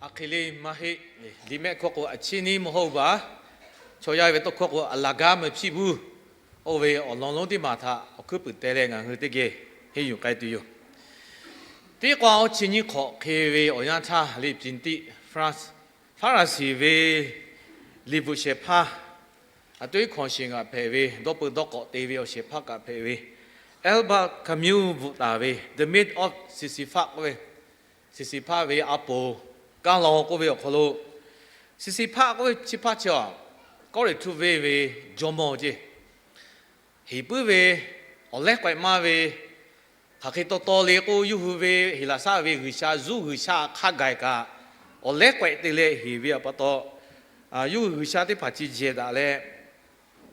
Aˬ hk'e le maˇ heˆ. Liꞈ mehˆ hkawˇ k'o, a chiˉ niˉ mvuhˇ hawˉ baˬ, chaw yaˇ ve tawˇ hkawˇ k'o, a laˬ gaˇ meh hpiˇ buˇ. Oˇ ve awˬ lawn lonˉ teˇ maˬ htaꞈ awˬ hkuiˉ puiˍ teh leh ngaˬ hui teˇ geh henˇ yuˬ k'ai tuˬ yoˬ. Teˇ k'o, awˇ chi nyiˇ hk'awꞈ hk'e ve awˬ yanˇ htaˇ, liꞈ piˍ tiˆ, Faˍraˍsiˍ ve liꞈ bvuhꞈ shehˍ hpaˇ, a tuˉ hkanˍ sheˍ kaꞈ hpehꞈ ve, dawˇ peu dawˇ k'awꞈ te ve awˬ shehˍ hpaˇ kaꞈ hpehꞈ ve, Albert Camus bvuhꞈ taˍ ve The Myth of Sisyphus k'oˆ ve, Siˍsiˍhpaˆ ve a poˍ kaˇ law k'oˆ ve awˬ hk'aw lo, Siˍsiˍhpaˆ k'oˆ ve chi hpaˇ chi a, Kawˇrenˍhtuˆ venˇ ve jawˇmawˇ ceˇ, heˍ puiˉ ve, awˬ lehˉ k'awehꞈ maˇ ve, hk'aˬ hk'e taw taw le k'o, yawˇ hui ve Heˍlaˍsaˆ ve g'uiˬsha, zuˇ g'uiˬsha hk'a gaˬ kaꞈ, awˬ lehˉ k'awehꞈ te leh heˍ ve pa taw, yawˇ hui g'uiˬsha teˇ hpaˍ chi jehˬ daꞈ leh,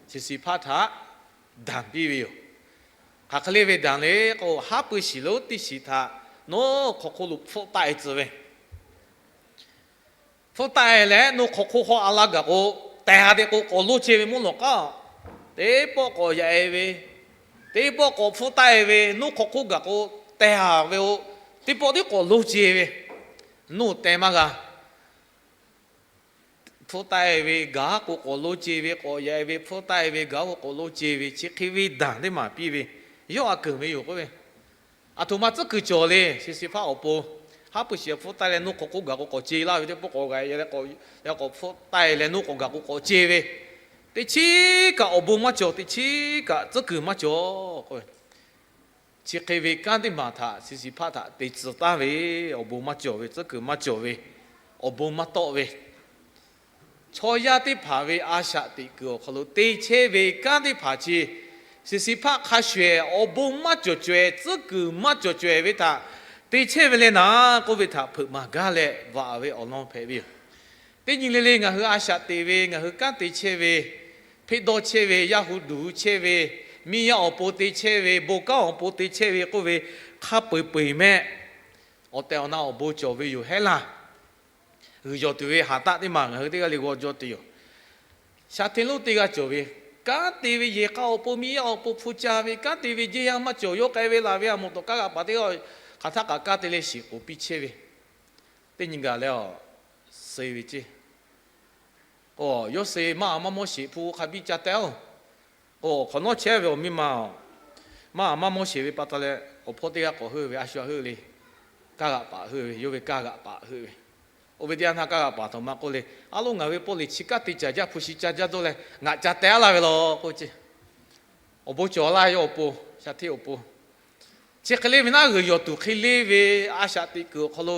Siˍsiˍhpaˆ htaꞈ danˬ piˇ ve yoˬ. Hk'aˬ hk'e le ve danˬ le k'o, haˉ pui shiˍ lonˉ teˇ shiˍ htaꞈ nawˉ hk'aw hk'oˆ lo hpfuhˆ taˆ-e tcuh ve hpfuhˆ taˆ-e leh, nawˉ hk'aw hk'oˆ hawˉ a laˇ gaˬ k'o, tehˬ ha te k'o k'awꞈ lonˉ ce ve mvuhˇ lawꞈ k'aˉ, teˇ pawˆ k'awꞈ yaꞈ-e ve, teˇ pawˆ k'awꞈ hpfuhˆ taˆ-e ve, nawˉ hk'aw hk'oˆ gaˬ k'o, tehˬ ha ve-o, teˇ pawˆ tiˉ k'awꞈ lonˉ ce ve, nawˉ teh maˇ g'a. Hpfuhˆ taˆ-e ve gaˬ k'o k'awꞈ lonˉ ce ve, k'awꞈ yaꞈ-e ve hpfuhˆ taˆ-e ve gaˬ k'o k'awꞈ lonˉ ce ve, chi hk'e ve danˬ teˇ maˬ piˇ ve, yawˇ a keunˍ ve yoˬ k'oˆ ve. Aˬ htoꞈ ma tcuhˉ kuiˬ cawˬ le, Siˍsiˍhpaˆ awˬ pon, haˉ pui shiˍ hpfuhˆ taˆ leh nawˉ hk'aw hk'oˆ gaˬ k'o k'awꞈ ce laˇ ve, teˇ pawˆ k'awꞈ g'a-e leh k'awꞈ, leh k'awꞈ hpfuhˆ taˆ-e leh nawˉ k'awꞈ gaˬ k'o k'awꞈ ce ve, teˇ chiˉ kaꞈ awˬ bon maˇ cawˬ, teˇ chiˉ kaꞈ tcuhˉ kuiˬ maˇ cawˬ k'oˆ ve. Chi hk'e ve kanˉ teˇ maˬ htaꞈ Siˍsiˍhpaˆ htaꞈ te tcuh taˍ ve, awˬ bon maˇ cawˬ ve, tcuhˉ kuiˬ maˇ cawˬ ve, awˬ bon maˇ tawˆ ve, chaw yaˇ teˇ hpaˍ ve a shaꞈ teꞈ kuiˬ awˬ hk'aw lo te chehˇ ve kanˉ teˇ hpaˍ chi, Siˍsiˍhpaˆ hk'a shuˍ-ehˍ awˬ bon maˇ cawˬ caweh, tcuhˉ kuiˬ maˇ cawˬ caweh ve htaꞈ te chehˇ ve leh naˍ k'oˆ ve htaꞈ hpeuꞈ maˍ gaˇ leh vaꞈ ve awˬ lawn hpehꞈ ve yoˬ. Teˇ nyi le le ngaˬ hui a shaꞈ teꞈ ve, ngaˬ hui kanˉ te chehˇ ve, hpeˆ dawˇ chehˇ ve, yaˇ hu duˬ hui chehˇ ve, miˇ yaˇ awˬ pon te chehˇ ve, bon kanˉ awˬ pon te chehˇ ve k'oˆ ve, hk'a peu-eˬ peu-eˬ mehˆ awˬ tehˬ awˬ na awˬ bon cawˬ ve yoˬ hehˉ laˇ. G'uiˬ yawˬ tuˬ ve haˍ taˆ teˇ maˬ ngaˬ hui teˇ g'aˇ le g'aw jaw te yoˬ. Shaˍ hteˇ lonˉ teˇ g'aˇ cawˬ ve, kanˉ te ve yehˬ k'a awˬ pon, miˇ yaˇ awˬ pon hpu ca ve, kanˉ te ve jehˇ yanˇ maˇ cawˬ, yawˇ k'ai ve laˬ ve a moˍ tawꞈ kaˇ g'aꞈ paˍ teˇ g'aˇ hk'aˬ htaˇ k'aꞈ kaˇ te leh shiˍ k'oˍ piˇ chehˇ ve, teˇ nyi gaˬ leh a, suh ve ceˇ. K'o, yawˇ suh maˇ a maˇ mawˇ sheˍ hpu hk'a biˇ ca teh-oˬ. K'o, hk'awꞈ nawˉ chehˇ ve awˬ miˇ ma, maˇ a maˇ mawˇ sheˍ ve pa taw leh awˬ hpawˇ teˇ g'aˇ k'awꞈ heuˆ ve, a shu a heuˆ le. Kaˇ g'aꞈ paˍ heuˆ ve, yawˇ ve kaˇ g'aꞈ paˍ heuˆ ve. Oˇ ve teˇ yanˇ htaˇ kaˇ g'aꞈ paˍ htaꞈ maˇ k'oˆ le, a loˉ ngaˬ ve pawˆ lehˬ chi kanˉ te caˍ jaˇ, hpu shi ca jaˇ dawˇ leh ngaˬ ca teh-a laˇ ve law k'oˆ ceˇ. Awˬ bon cawˬ laˇ yawˇ awˬ pon, shaˍ hteˇ awˬ pon. Chi hk'e le ve naˉ, g'uiˬ yawˬ tuˬ hk'e le ve a shaꞈ teꞈ kuiˬ awˬ hk'aw lo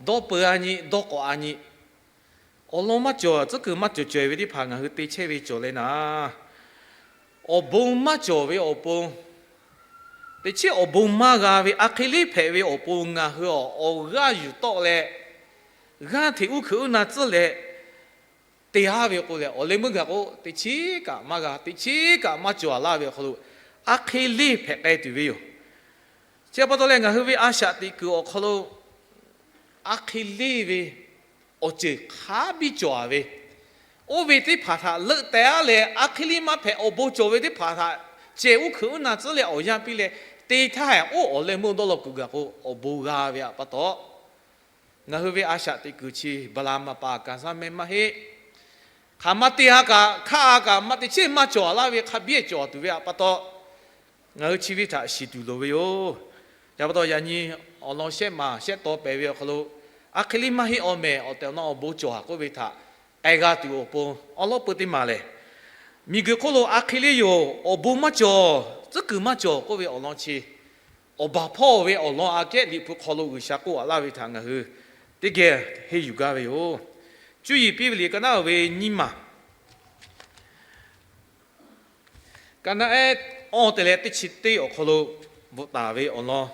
dawˇ peu a nyi, dawˇ k'awꞈ a nyi, awˬ lawn maˇ cawˬ, tcuhˉ kuiˬ maˇ cawˬ caweh ve teˇ hpaˍ ngaˬ hui te chehˇ ve cawˬ leh naˍ, awˬ bon maˇ cawˬ ve awˬ pon, teˇ chiˉ awˬ bon maˇ g'a ve a hk'e le hpehꞈ ve awˬ pon ngaˬ hui awˬ g'aˇ yuˬ tawˆ leh, g'aˇ hteꞈ uˉ hkuiꞈ uˉ na tcuhˉ leh te-a ve k'o leh, awˬ leh meuˇ gaˬ k'o teˇ chiˉ kaꞈ maˇ g'a, teˇ chiˉ kaꞈ maˇ cawˬ laˇ ve awˬ hk'aw lo, a hk'e le hpehꞈ k'ai tuˬ ve yoˬ. Chi pa taw leh ngaˬ hui ve a shaꞈ teꞈ kuiˬ awˬ hk'aw lo a hk'e le ve awˬ ceuˬ hk'a biˇ cawˬ-a ve, oˇ ve teˇ hpaˍ htaꞈ leuˆ teh-a leh, a hk'e le maˇ hpehꞈ awˬ bon cawˬ ve teˇ hpaˍ htaꞈ cehˬ uˉ hkuiꞈ uˉ na tcuhˉ leh awˬ yanˇ piˇ leh te htaˇ, oˇ awˬ leh meuˇ dawˇ law kuiˬ gaˬ k'o awˬ bon g'a ve pa taw, ngaˬ hui ve a shaꞈ teꞈ kuiˬ chi baˬ la maˍ paˍ kaˍ saˉ meh maˇ heˆ. Hk'aˬ ma te ha kaꞈ, hkaˆ ha kaꞈ, maˇ teˇ chiˉ maˇ cawˬ laˇ ve hk'a biˇ cawˬ tuˬ ve pa taw, ngaˬ hui chi ve htaꞈ shiˍ tuˬ loˍ ve yoˬ. Yaꞈ pa taw, yaꞈ nyi awˬ lawn shehˆ maˬ shehˆ taw pehˍ ve awˬ hk'aw lo, a hk'e le maˇ heˆ, awˬ mehˍ awˬ tehˬ awˬ na awˬ bon cawˬ-a k'oˆ ve htaꞈ k'ai g'a tuˬ awˬ pon awˉ lawˉ peu teˇ maˬ lehˬ, miˬguiˬ hk'oˆ lo a hk'e le yoˬ, awˬ bon maˇ cawˬ, tcuhˉ kuiˬ maˇ cawˬ k'oˆ ve awˬ lawn chi awˬ baˬ hpawˇ ve awˬ lawn aꞈ kehˉ Liꞈ hpu hk'aw lo G'uiˬsha k'oˆ-a laˇ ve htaꞈ ngaˬ hui teˇ geh henˇ yuˬ gaˇ ve yoˬ. Cuˇ yiˍ piˇ ve liꞈ ka naˉ ve nyiˇ maˬ, ka naˉ ehˉ awˇ te leh teˇ chi teˇ awˬ hk'aw lo bvuhꞈ taˍ ve awˬ lawn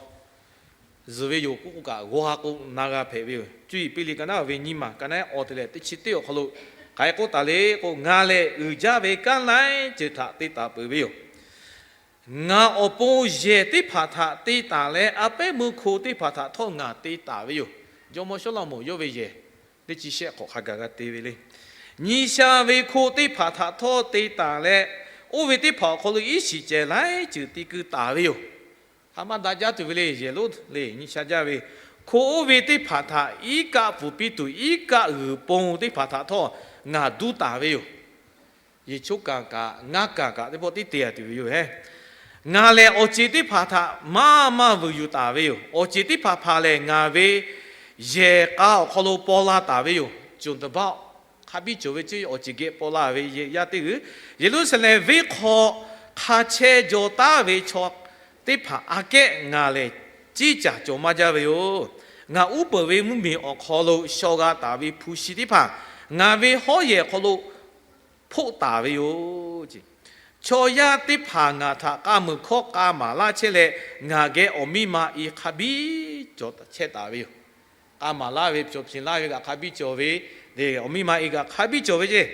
zuhˬ ve yoˬ k'oˆ k'o kaꞈ, g'aw ha k'o na g'a hpehꞈ ve yoˬ. Cuˇ yiˍ piˇ liꞈ ka naˉ ve nyiˇ maˬ, ka naˉ ehˉ awˇ te leh teˇ chi teˇ awˬ hk'aw lo hk'aˬ hk'e k'oˆ taˍ le k'o, Ngaˬ lehˬ uiˍ jaˇ ve kanˉ laiˉ ceuˬ htaꞈ te taˍ peuˬ ve yoˬ. Ngaˬ awˬ pon yehˬ teˇ hpaˍ htaꞈ te taˍ leh, a pehˉ meuˇ hko teˇ hpaˍ htaꞈ htawˇ ngaˬ te taˍ ve yoˬ. Jawˇmawˇ Sawˉlaꞈmonˍ yawˇ ve yehˬ teˇ chi shehˆ hk'awꞈ hk'a gaˬ g'a te ve le. Nyi sha ve hko teˇ hpaˍ htaꞈ htawˇ te taˍ leh, oˇ ve teˇ hpaˍ awˬ hk'aw lo iˉ shiˍ cehˬ laiˉ ceuˬ te keu taˍ ve yoˬ. Hk'aˬ ma daꞈ jaˇ tuˬ ve le, yehˬ lonˉ le nyi sha jaˇ ve, hko oˇ ve teˇ hpaˍ htaꞈ iˉ kaˆ pfuhˍ piˇ tuˬ, iˉ kaˆ g'uiˬ pon teˇ hpaˍ htaꞈ htawˇ ngaˬ duˇ taˍ ve yoˬ. Yeˍsuˆ kanˍ kaꞈ ngaˇ kanˍ kaꞈ teˇ pawˆ tiˉ te a tuˬ ve yoˬ. Ngaˬ lehˬ awˬ ceˬ teˇ hpaˍ htaꞈ maˇ maˇ vuiˬ yuˬ taˍ ve yoˬ. Awˬ ceˬ teˇ hpaˍ hpaˍ lehˬ ngaˬ ve yehˬ k'a awˬ hk'aw lo paw la taˍ ve yoˬ. Conˍ taˍ baˆ hk'a biˇ cawˬ ve ceˇ, awˬ ceˬ geh paw la ve yaˇ teˇ g'uiˬ, Yeˍruˆsaˍlehnˍ venˇ hk'aw hk'a chehˇ jaw taˉ ve chaw teˇ hpaˍ aꞈ kehˉ ngaˬ lehˬ ciˉ caˬ cawˬ maˇ jaˇ ve yoˬ. Ngaˬ uˉ peunˍ ve mvuhˇmiˬ awˬ hk'aw lo shaw g'a taˍ ve hpu shi teˇ hpaˍ ngaˬ ve hawˉ yehˬ hk'aw lo hpoˆ taˍ ve yoˬ. Chaw yaˇ teˇ hpaˍ ngaˬ htaꞈ k'a muiˬ hkawˇ k'a maˍ laˇ chehˇ leh, ngaˬ geh awˬ miˇ ma i hk'a biˇ cawˬ chehˇ taˍ ve yoˬ. K'a maˍ laˇ ve, cawˬ hpinˍ laˇ ve kaꞈ hk'a biˇ cawˬ ve, awˬ miˇ ma i kaꞈ hk'a biˇ cawˬ ve ceˇ.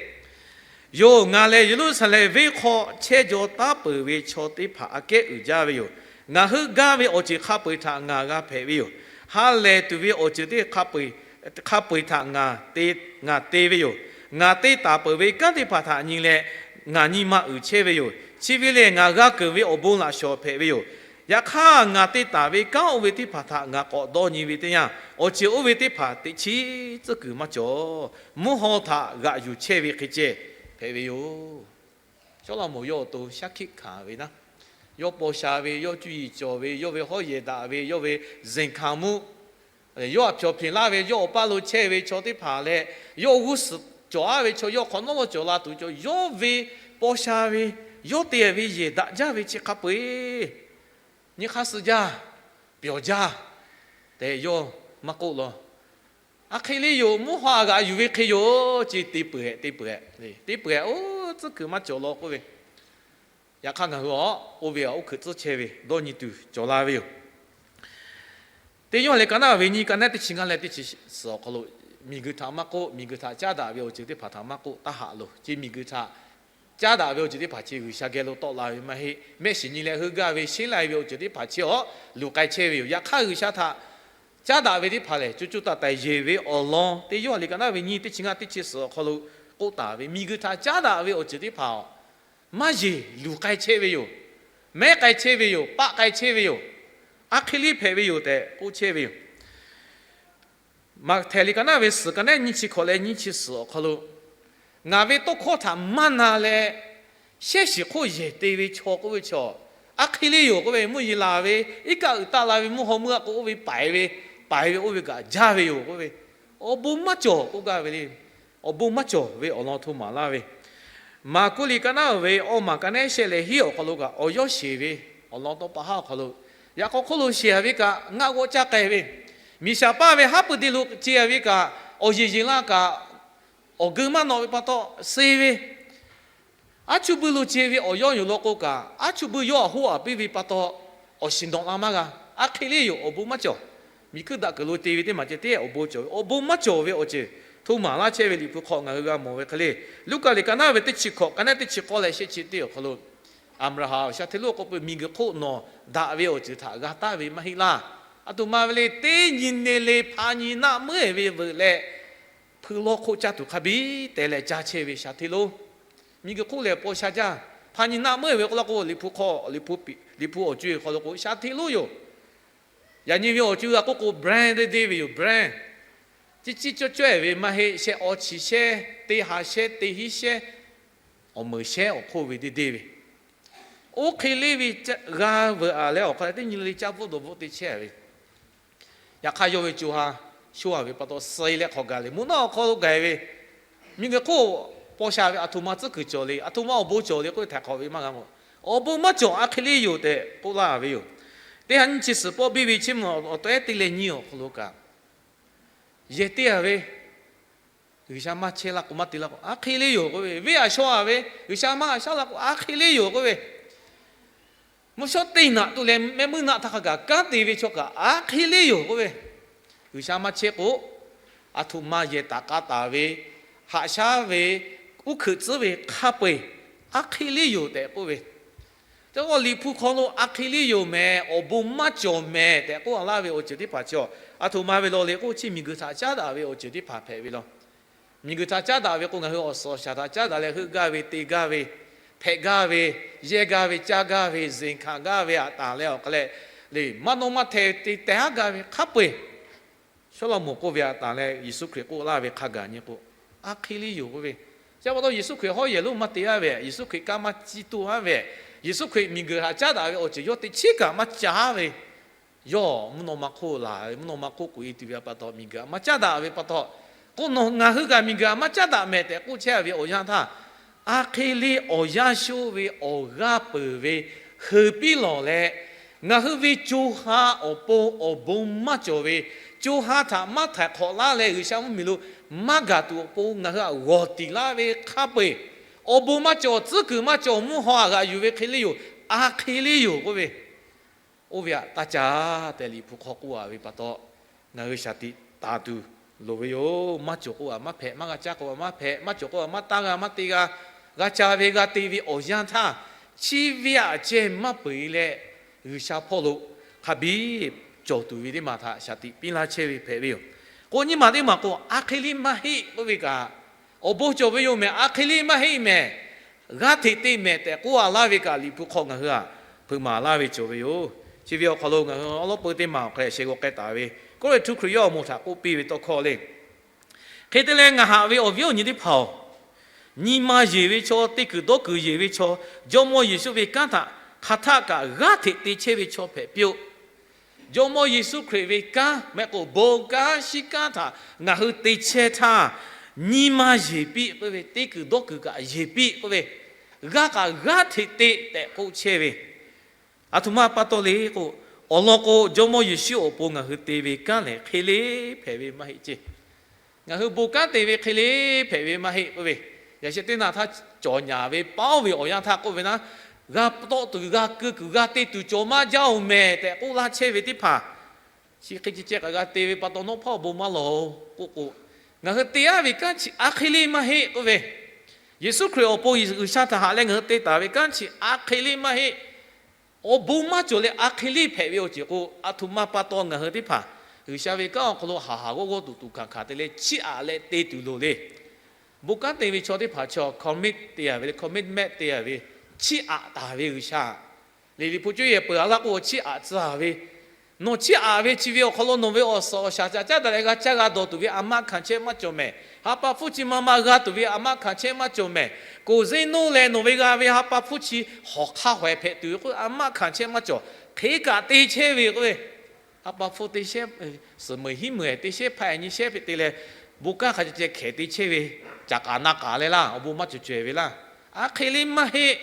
Yoˬ, ngaˬ lehˬ Yeˍruˆsaˍlehnˍ venˇ hk'aw chehˇ jaw taˉ peuˬ ve chaw teˇ hpaˍ aꞈ kehˉ uiˍ jaˇ ve yoˬ. Ngaˬ heuˆ gaˇ ve awˬ ceuˬ hk'a peu-eˬ htaꞈ ngaˬ g'a hpehꞈ ve yoˬ. Ha lehˬ tuˬ ve awˬ ceuˬ teˇ hk'a peu-eˬ htaꞈ ngaˬ te ve yoˬ. Ngaˬ te taˍ peuˬ ve kanˉ teˇ hpaˍ htaꞈ nyi leh ngaˬ nyi ma uiˍ chehˇ ve yoˬ. Chi ve lehˬ ngaˬ g'a keunˍ ve awˬ bon laꞈ shawˍ hpehꞈ ve yoˬ. Yaꞈ hk'aˇ ngaˬ te taˍ ve kanˉ oˇ ve teˇ hpaˍ htaꞈ ngaˬ k'awꞈ dawˇ nyi ve teˇ yanˇ, awˬ ceuˬ oˇ ve teˇ hpaˍ teꞈ chiˉ tcuhˉ kuiˬ maˇ cawˬ. Mvuhˇ haw htaꞈ g'aꞈ yuˬ chehˇ ve hk'e ceh hpehꞈ ve yoˬ. Sawˉlaꞈmonˍ yawˇ awˬ to shaˉ hkiˆ hkanˍ ve naˉ, yawˇ paw sha ve, yawˇ cuˇ yiˍ cawˬ ve, yawˇ ve hawˉ yehˬ daꞈ ve, yawˇ ve zeˬ hkanˍ muˆ, yawˇ aꞈ cawˬ hpinˍ laˇ ve, yawˇ awˬ paˇ lo chehˇ ve chaw teˇ hpaˍ leh, yawˇ g'uˇ suhˍ cawˬ aˉ ve chaw, yawˇ hk'awꞈ nawˉ lo cawˬ la tuˬ cawˬ, yawˇ ve paw sha ve, yawˇ te ve yehˬ daꞈ jaˇ ve chi hk'a peu-eˬ nyi hk'aˇ suh jaˇ, pyawˬ jaˇ tehꞈ yawˇ maˇ k'oˆ law. Aˬ hk'e le yoˬ, mvuhˇ haw g'aꞈ yuˬ ve hk'e yoˬ ce, te peuˬ-ehˍ, te peuˬ-ehˍ, te peuˬ-ehˍ, oˇ tcuhˉ kuiˬ maˇ cawˬ law k'oˆ ve. Yaꞈ hk'aˇ ngaˬ hui a, oˇ ve a oˇ hkui tcuhˉ chehˇ ve dawˇ nyi tuˬ cawˬ la ve yoˬ. Teˇ Yoˇhanˬ lehˬ ka naˉ ve nyi ka naˉ teˇ chi ngaˇ leh teˇ chi suhˍ awˬ hk'aw lo, miˬguiˬ htaꞈ maˇ k'oˆ, miˬguiˬ htaꞈ caˉ daꞈ ve awˬ ceuˬ teˇ hpaˍ htaꞈ maˇ k'oˆ, taˇ haꞈ loˬ ce. Miˬguiˬ htaꞈ caˉ daꞈ ve awˬ ceuˬ teˇ hpaˍ chi G'uiˬsha geh lo tawˆ la ve maˇ heˆ. Mehˆ shiˍ nyi leh heuˆ gaˇ ve sheˉ lai ve awˬ ceuˬ teˇ hpaˍ chi awˬ luˬ k'ai chehˇ ve yoˬ. Yaꞈ hk'aˇ G'uiˬsha htaꞈ caˉ daꞈ ve teˇ hpaˍ lehˬ, co co taiˍ taiˍ yeˬ ve awˬ lawn, Teˇ Yoˇhanˬ lehˬ ka naˉ ve nyi teˇ chi ngaˇ teˇ chi suhˍ awˬ hk'aw lo k'oˆ taˍ ve, miˬguiˬ htaꞈ caˉ daꞈ ve awˬ ceuˬ teˇ hpaˍ maˇ yeˬ luˬ k'ai chehˇ ve yoˬ. Mehˉ k'ai chehˇ ve yoˬ. Paˆ k'ai chehˇ ve yoˬ. Aˬ hk'e le hpehꞈ ve yoˬ tehꞈ k'oˆ chehˇ ve yoˬ. Maꞈhtehˍ lehˬ ka naˉ ve suhˍ ka naˉ nyi chi hkawꞈ leh nyi chi suhˍ awˬ hk'aw lo, ngaˬ ve tawˇ hkawˇ htaꞈ maˇ na leh shehˉ shiˍ hk'oˆ yehˬ te ve chaw k'oˆ ve chaw, aˬ hk'e le yoˬ k'oˆ ve, mvuhˇ yeˬ laˬ ve, iˉ kaˆ uiˍ taˆ la ve mvuhˇ haw meuˇ a k'o oˇ ve paiˍ ve, paiˍ ve oˇ ve kaꞈ jaˇ ve yoˬ k'oˆ ve, awˬ bon maˇ cawˬ k'oˆ gaˇ ve le. Awˬ bon maˇ cawˬ ve awˬ lawn hto maˍ laˇ ve, Maˍkuˆ lehˬ ka naˉ ve awˇ maˬ ka naˉ shehˆ leh hiˉ awˬ hk'aw lo kaꞈ awˬ yawˇ sheˍ ve awˬ lawn tawˇ pa haˉ awˬ hk'aw lo, yaꞈ k'aw hk'oˆ lo sheˍ a ve kaꞈ ngaˆ g'awˆ caˇ k'ai ve, miˬ shaˍ paˇ ve haˉ pui te lo ce a ve kaꞈ, awˬ yeˬ yeˬ laˇ kaꞈ, awˬ geu maˇ nawꞈ ve pa taw suh ve, aˉ chuˇ buiˇ lo ce ve awˬ yawˇ yoˬ law k'o kaꞈ, aˉ chuˇ buiˇ yawˇ aꞈ hoˆ aꞈ piˇ ve pa taw, awˬ shiˍ nawꞈ la maˇ g'a. Aˬ hk'e le yoˬ, awˬ bon maˇ cawˬ. Miˬ hkuiˇ daꞈ kuiˬ lo te ve teˇ maˬ ceh tiˉ awˬ bon cawˬ ve, awˬ bon maˇ cawˬ ve awˬ ceuˬ hto maˍ laˇ chehˇ ve Liꞈ hpu hk'aw ngaˬ hui g'a mawˬ ve hk'e le. Luˉkaꞈ lehˬ ka naˉ ve teˇ chi hkawꞈ ka naˉ teˇ chi k'awˇ leh shehˆ chi teˇ awˬ hk'aw lo, Aˍbraˍhanˍ shaˍ hteˇ lonˉ k'oˆ peuˬ, miˬguiˬ hk'oˆ nawˬ daꞈ ve awˬ ceuˬ htaꞈ g'a taˍ ve maˇ heˆ laˇ. Aˬ htoꞈ ma ve le, teˇ nyi ne le hpa nyi naˆ meuˉ-ehˍ ve veuꞈ leh, hpui lawˇ hk'oˆ caˇ tuˬ hk'a biˇ te leh caˇ chehˇ ve shaˍ hteˇ lonˉ, miˬguiˬ hk'oˆ lehˬ paw sha jaˇ. Hpa nyi naˆ meuˉ-ehˍ ve k'oˆ laˇ k'o, Liꞈ hpu hk'aw, Liꞈ hpu awˬ co-e hk'aw lo k'o shaˍ hteˇ lonˉ yoˬ. Yaꞈ nyi ve awˬ co-e g'a k'oˆ k'o brand deˇ deˇ ve yoˬ, brand. Ciˇ ciˇ cawˇ cawˇ-ehˍ ve maˇ heˆ, shehˆ awˬ chi shehˆ, teˇ ha shehˆ, teˇ hinˉ shehˆ, awˬ meunˍ shehˆ awˬ hk'oˆ ve deˇ deˇ ve, oˇ hk'e le ve g'a veuꞈ-a leh awˬ hk'aw leh teˇ nyi le caˇ bvuhˆ dawˬ bvuhˆ te chehˇ ve, yaꞈ hk'aˇ yawˇ ve co ha sho-a ve pa taw suh-e leh hk'awꞈ gaˬ le. Mvuhˇ naw awˬ hk'aw lo gaˬ ve, miˬguiˬ hk'oˆ paw sha ve aˬ htoꞈ ma tcuhˉ kuiˬ cawˬ le, aˬ htoꞈ ma awˬ bon cawˬ le k'oˆ ve htaiˍ hk'awꞈ ve maˇ g'a mawˬ. Awˬ bon maˇ cawˬ, aˬ hk'e le yoˬ tehꞈ k'oˆ laˇ ve yoˬ. Teˇ ha nyiˇ chi suhˍ pawˆ biˇ ve chi mvuhˇ awˬ taw ehˉ teˇ leh nyi awˬ hk'aw lo kaꞈ, yehˬ te-a ve, G'uiˬsha maˇ chehˇ laˇ k'o, maˇ te laˇ k'o, aˬ hk'e le yoˬ k'oˆ ve, venˇ aꞈ shaw-a ve, G'uiˬsha maˇ shaˉ laˇ k'o, aˬ hk'e le yoˬ k'oˆ ve, mvuhˇ shawˉ teˇ naꞈ tuˬ leh mehˆ muiˉ naˆ htaˇ hk'a gaˬ kanˉ te ve chaw kaꞈ aˬ hk'e le yoˬ k'oˆ ve, G'uiˬsha maˇ chehˇ k'o, aˬ htoꞈ ma yehˬ taˍ k'a taˍ ve, haꞈ shaˉ ve, uˉ hkeuꞈ tcuhˉ ve hk'a peu-eˬ aˬ hk'e le yoˬ tehꞈ k'oˆ ve, teˇ g'aˇ Liꞈ hpu hk'aw lo aˬ hk'e le yoˬ mehˍ, awˬ bon maˇ cawˬ mehˍ tehꞈ k'oˆ laˇ ve awˬ ceuˬ teˇ hpaˍ chi, aˬ htoꞈ ma ve law le k'oˆ chi, miˬguiˬ htaꞈ caˉ daꞈ ve awˬ ceuˬ teˇ hpaˍ hpehꞈ ve law. Miˬguiˬ htaꞈ caˉ daꞈ ve k'o, ngaˬ hui awˬ suhˍ awˬ shaˍ htaꞈ caˉ daꞈ leh heuˆ gaˇ ve, te gaˇ ve, hpehꞈ gaˇ ve, yehˇ gaˇ ve, caˇ gaˇ ve, zeˬ hkanˍ gaˇ ve, aꞈ taˍ leh awˬ hk'a leh le, maˇ nawˇ maˇ hteh te tehˬ haˉ gaˇ ve hk'a peu-eˬ Sawˉlaꞈmonˍ k'oˆ ve htaꞈ tanˬ leh Yeˍsuˆ Hkriꞈ k'oˆ laˇ ve hk'a gaˬ nyi k'o, a hk'e le yoˬ k'oˆ ve. Chi pa taw Yeˍsuˆ Hkriꞈ hawˉ yehˬ lonˉ maˇ te a ve, Yeˍsuˆ Hkriꞈ kanˉ maˇ ciˇ toˇ a ve, Yeˍsuˆ Hkriꞈ miˬguiˬ htaꞈ caˉ daꞈ ve awˬ ceuˬ yawˇ teꞈ chiˉ kaꞈ maˇ caˉ ve, yawˇ mvuhˇ naw ma hk'oˆ laˬ ve, mvuhˇ naw ma hk'oˆ k'oꞈ e tuˬ ve pa taw miˬguiˬ htaꞈ maˇ caˉ daꞈ ve pa taw, k'o, nawˬ ngaˬ hui kaꞈ miˬguiˬ htaꞈ maˇ caˉ daꞈ mehˍ tehꞈ k'oˆ chehˇ ve awˬ yanˇ htaˇ, a hk'e le awˬ yanˇ shoˆ ve awˬ g'aˇ peuˬ ve heuˬ piˇ lawˬ leh, ngaˬ hui ve co ha awˬ pon awˬ bon maˇ cawˬ ve, co ha htaꞈ maˇ htaiˍ hk'awꞈ laˇ leh G'uiˬsha mvuhˇmiˬ lo maˇ gaˬ tuˬ awˬ pon ngaˬ hui htaꞈ g'awˬ tiˍ laˇ ve hk'a peu-eˬ, awˬ bon maˇ cawˬ, tcuhˉ kuiˬ maˇ cawˬ, mvuhˇ haw htaꞈ g'aꞈ yuˬ ve hk'e le yoˬ, a hk'e le yoˬ k'oˆ ve, oˇ ve htaꞈ taˇ caˇ tehꞈ Liꞈ hpu hk'aw k'oˆ a ve pa taw, ngaˬ hui shaˍ tiꞈ taˍ tuˬ loˍ ve yoˬ. Maˇ cawˬ k'oˆ a maˇ hpehꞈ, maˇ g'a caˇ k'oˆ a maˇ hpehꞈ, maˇ cawˬ k'oˆ a maˇ taˇ g'a maˇ te g'a, g'a ca ve g'a te ve awˬ yanˇ htaˇ, chi ve aꞈ ceh maˇ peuˬ e leh, G'uiˬsha hpawˇ lo hk'a biˇ cawˬ tuˬ ve teˇ maˬ htaꞈ shaˍ tiꞈ piˇ laˇ chehˇ ve hpehꞈ ve yoˬ. K'o, nyiˇ maˬ teˇ maˬ k'o, a hk'e le maˇ heˆ k'oˆ ve kaꞈ, awˬ bon cawˬ ve yoˬ mehˍ, a hk'e le maˇ heˆ mehˍ, g'aˇ hteꞈ te mehˍ tehꞈ k'oˆ a laˇ ve kaꞈ Liꞈ hpu hk'aw ngaˬ hui htaꞈ hpeuꞈ maˍ laˇ ve cawˬ ve yoˬ. Chi ve awˬ hk'aw lo ngaˬ hui awˉ lawˉ peu teˇ maˬ awˬ hk'a sheh g'aw k'ai taˍ ve, Kawˇrenˍhtuˆ Hkriꞈ yaˇ awˬ moˍ htaꞈ k'oˆ piˇ ve tawˇ hkawˇ le. Hk'e te leh, ngaˬ haꞈ ve awˬ viˉ awˬ nyi teˇ hpaˍ-oˬ, nyi ma yeˬ ve chaw, te kuiˬ dawˇ kuiˬ yeˬ ve chaw, Jawˇmawˇ Yeˍsuˆ ve kanˉ htaꞈ hk'aˬ htaˆ kaꞈ g'aˇ hteꞈ te chehˇ ve chaw hpehꞈ piˇ-oˆ. Jawˇmawˇ Yeˍsuˆ Hkriꞈ ve kanˉ mehˆ k'o, bon kanˉ shiˉ kanˉ htaꞈ ngaˬ hui te chehˇ htaˇ, nyi ma yeˬ piˇ k'oˆ ve, te kuiˬ dawˇ kuiˬ kaꞈ yeˬ piˇ k'oˆ ve, g'aˇ kaꞈ g'aˇ hteꞈ te tehꞈ k'oˆ chehˇ ve, aˬ htoꞈ ma pa taw le k'o, awˬ lawn k'o, Jawˇmawˇ Yeˍsuˆ awˬ pon ngaˬ hui te ve kanˉ lehˬ hk'e le hpehꞈ ve maˇ heˆ ceˇ. Ngaˬ hui bon kanˉ te ve hk'e le hpehꞈ ve maˇ heˆ k'oˆ ve, yaꞈ sheh teˇ naˬ htaˇ cawˬ nyaˍ ve paˉ oˇ ve awˬ yanˇ htaˇ k'oˆ ve naˉ, g'a tawˆ tuˬ, g'a keu kuiˬ, g'a te tuˬ cawˬ maˇ jaˇ-oˬ mehˍ tehꞈ k'oˆ laˇ chehˇ ve teˇ hpaˍ, chi hk'e ceh ceh kaꞈ g'a te ve pa taw, nawˉ hpawˇ awˬ bon maˇ lawˬ-oˬ k'oˆ k'o, ngaˬ hui te aˉ ve kanˉ chi a hk'e le maˇ heˆ k'oˆ ve, Yeˍsuˆ Hkriꞈ awˬ pon G'uiˬsha htaꞈ haꞈ leh ngaˬ hui te taˍ ve kanˉ chi a hk'e le maˇ heˆ. Awˬ bon maˇ cawˬ leh a hk'e le hpehꞈ ve awˬ ceuˬ k'o, aˬ htoꞈ ma pa taw ngaˬ hui teˇ hpaˍ G'uiˬsha ve kanˉ awˬ hk'aw lo haˍ haˍ g'awˇ g'awˇ tuˬ tuˬ hkanˍ hkanˍ te leh chiˇ aꞈ leh te tuˬ loˍ le. Bon kanˉ te ve chaw teˇ hpaˍ chaw commit te a ve le, commitment te a ve, chiˇ aꞈ taˍ ve G'uiˬsha le. Liꞈ hpu cuˇ yehˬ peuˬ a laˇ k'o, chiˇ aꞈ tcuh a ve, nawˬ chiˇ aꞈ ve chi ve awˬ hk'aw lo nawˬ ve awˬ suhˍ awˬ shaˍ caꞈ caˉ daꞈ leh g'a caˇ g'a dawˬ tuˬ ve a maˇ hkanˍ chehˇ maˇ cawˬ mehˍ. Ha pa hpfuhˇ chi ma ma g'a tuˬ ve a maˇ hkanˍ chehˇ maˇ cawˬ mehˍ. K'oˍ zeˇ noˇ leh nawˬ ve g'a ve ha pa hpfuhˇ chi hawˍ hk'aˇ hawehˍ hpehꞈ tuˬ ve k'o, a maˇ hkanˍ chehˇ maˇ cawˬ. Hk'e kaꞈ te chehˇ ve k'oˆ ve, ha pa hpfuhˇ te shehˉ, suhˍ meuˍ hiˉ meuˍ te shehˉ, hpaˆ nyi shehˉ hpehꞈ te leh, bon kanˉ hk'a ceh ceh hkehˍ te chehˇ ve, caꞈ k'aꞈ na k'aꞈ leh laˇ, awˬ bon maˇ cawˬ cawehˬ ve laˇ. A hk'e le maˇ heˆ.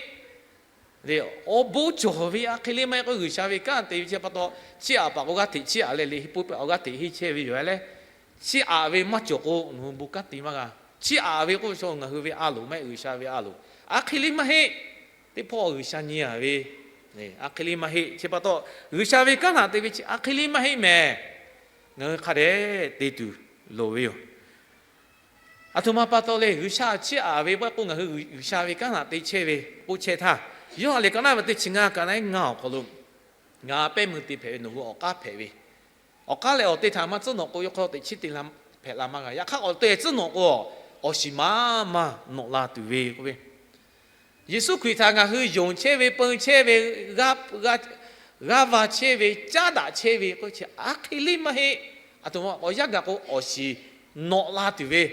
Awˬ bon cawˬ ve a hk'e le maˇ heˆ k'o, G'uiˬsha ve kanˉ te ve chi pa taw, chiˇ aꞈ paˍ k'o g'aˇ hteꞈ chiˇ aꞈ leh, liꞈ hpu paˍ k'o g'aˇ hteꞈ henˇ chehˇ ve yoˬ leh, chiˇ aꞈ ve maˇ cawˬ k'o, nawˬ hui bon kanˉ te maˇ g'a. Chiˇ aꞈ ve k'oˆ ve chaw ngaˬ hui ve a loˍ maˇ heˆ, G'uiˬsha ve a loˍ. A hk'e le maˇ heˆ. Teˇ hpawˇ G'uiˬsha nyi a ve, a hk'e le maˇ heˆ. Chi pa taw, G'uiˬsha ve kanˉ htaꞈ te ve chi a hk'e le maˇ heˆ mehˍ. Ngaˬ hui hk'a dehꞈ te tuˬ loˍ ve yoˬ. Aˬ htoꞈ ma pa taw le, G'uiˬsha chiˇ aꞈ ve pa k'o, ngaˬ hui G'uiˬsha ve kanˉ htaꞈ te chehˇ ve k'oˆ chehˇ htaˇ, yawˇ ha lehˬ ka naˉ ve teˇ chi ngaˇ ka naˉ ngaˇ awˬ hk'aw lo, ngaˬ pehˇ meuˇ te hpehꞈ ve nawˬ hui awˬ k'aˉ hpehꞈ ve, awˬ k'aˉ leh awˬ te htaꞈ maˇ tcuhˉ nawꞈ k'o, yawˇ hk'aw teꞈ chiˉ te la hpehꞈ la maˇ g'a. Yaꞈ hk'aˇ awˬ te tcuhˉ nawꞈ k'o, awˬ shiˍ maˇ maˇ nawꞈ la tuˬ ve k'oˆ ve, Yeˍsuˆ Hkriꞈ htaꞈ ngaˬ hui yonˍ chehˇ ve, peun chehˇ ve, g'aˇ va chehˇ ve, caˉ daꞈ chehˇ ve k'oˆ chi a hk'e le maˇ heˆ. Aˬ htoꞈ ma awˬ yanˇ gaˬ k'o, awˬ shiˍ nawꞈ la tuˬ ve,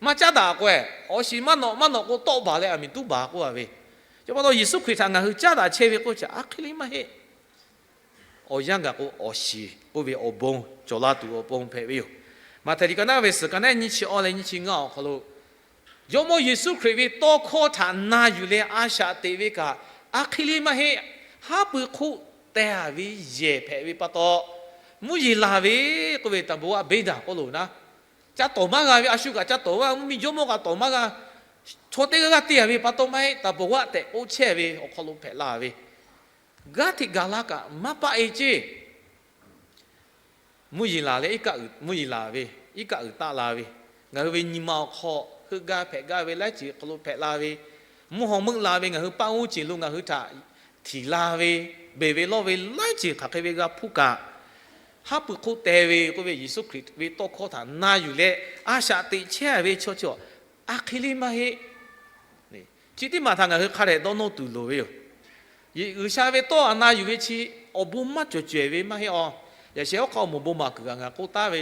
maˇ caˉ daꞈ k'o, awˬ shiˍ maˇ nawꞈ maˇ nawꞈ k'o, tawˆ baˬ leh aˬ miˍ tuˉ baˬ k'oˆ a ve. Chi pa taw Yeˍsuˆ Hkriꞈ htaꞈ ngaˬ hui caˉ daꞈ chehˇ ve k'oˆ chi a hk'e le maˇ heˆ. Awˬ yanˇ gaˬ k'o, awˬ shiˍ k'oˆ ve awˬ bon cawˬ la tuˬ awˬ pon hpehꞈ ve yoˬ. Maꞈhtehˍ liꞈ ka naˉ ve suhˍ ka naˉ nyiˇ chi awˇ leh nyiˇ chi ngaˇ awˬ hk'aw lo, Jawˇmawˇ Yeˍsuˆ Hkriꞈ ve tawˇ hkawˇ htaꞈ na yuˬ leh a shaꞈ teꞈ ve kaꞈ, a hk'e le maˇ heˆ. Haˉ pui hk'oˆ teh a ve yehˬ hpehꞈ ve pa taw, mvuhˇ yeˬ laˬ ve k'oˆ ve taˍ bon a beˇ daˬ k'oˆ loˬ naˉ, ca tawˍ maˇ g'a ve, a shu kaꞈ ca tawˍ maˇ g'a, mvuhˇ miˬ jawˇmawˇ kaꞈ tawˍ maˇ g'a, chaw teˇ g'aˇ g'aˇ te a ve pa taw maˇ heˆ, taˍ bon g'aˇ tehꞈ k'oˆ chehˇ ve awˬ hk'aw lo hpehꞈ la ve, g'aˇ hteꞈ gaˬ la kaꞈ maˇ paˆ e ceˇ. Mvuhˇ yeˬ laˬ leh iˉ kaˆ uiˍ, mvuhˇ yeˬ laˬ ve, iˉ kaˆ uiˍ taˆ la ve, ngaˬ hui ve nyi ma awˬ hk'aw heuˆ gaˇ hpehꞈ gaˇ ve laiˉ ceuˬ hk'aw lo hpehꞈ la ve, mvuhˇ haw meuˆ la ve, ngaˬ hui paˆ uˉ ceˬ lo ngaˬ hui htaꞈ htiˍ la ve, beˬ ve lawˇ ve laiˉ ceuˬ hk'aˬ hk'e ve g'a hpuˇ kaꞈ, haˉ pui hk'oˆ teh ve k'oˆ ve Yeˍsuˆ Hkriꞈ ve tawˇ hkawˇ htaꞈ na yuˬ leh a shaꞈ teꞈ chehˇ ve chaw chi a hk'e le maˇ heˆ. Chi teˇ maˬ htaꞈ ngaˬ hui hk'a dehꞈ dawˇ nawˇ tuˬ loˍ ve yoˬ. G'uiˬsha ve tawˇ htaꞈ na yuˬ ve chi awˬ bon maˇ cawˬ cawehˬ ve maˇ heˆ a. Yaꞈ sheh oˇ hk'aw awˬ moˍ bon maˍ kuiˬ kaꞈ ngaˬ k'oˆ taˉ ve,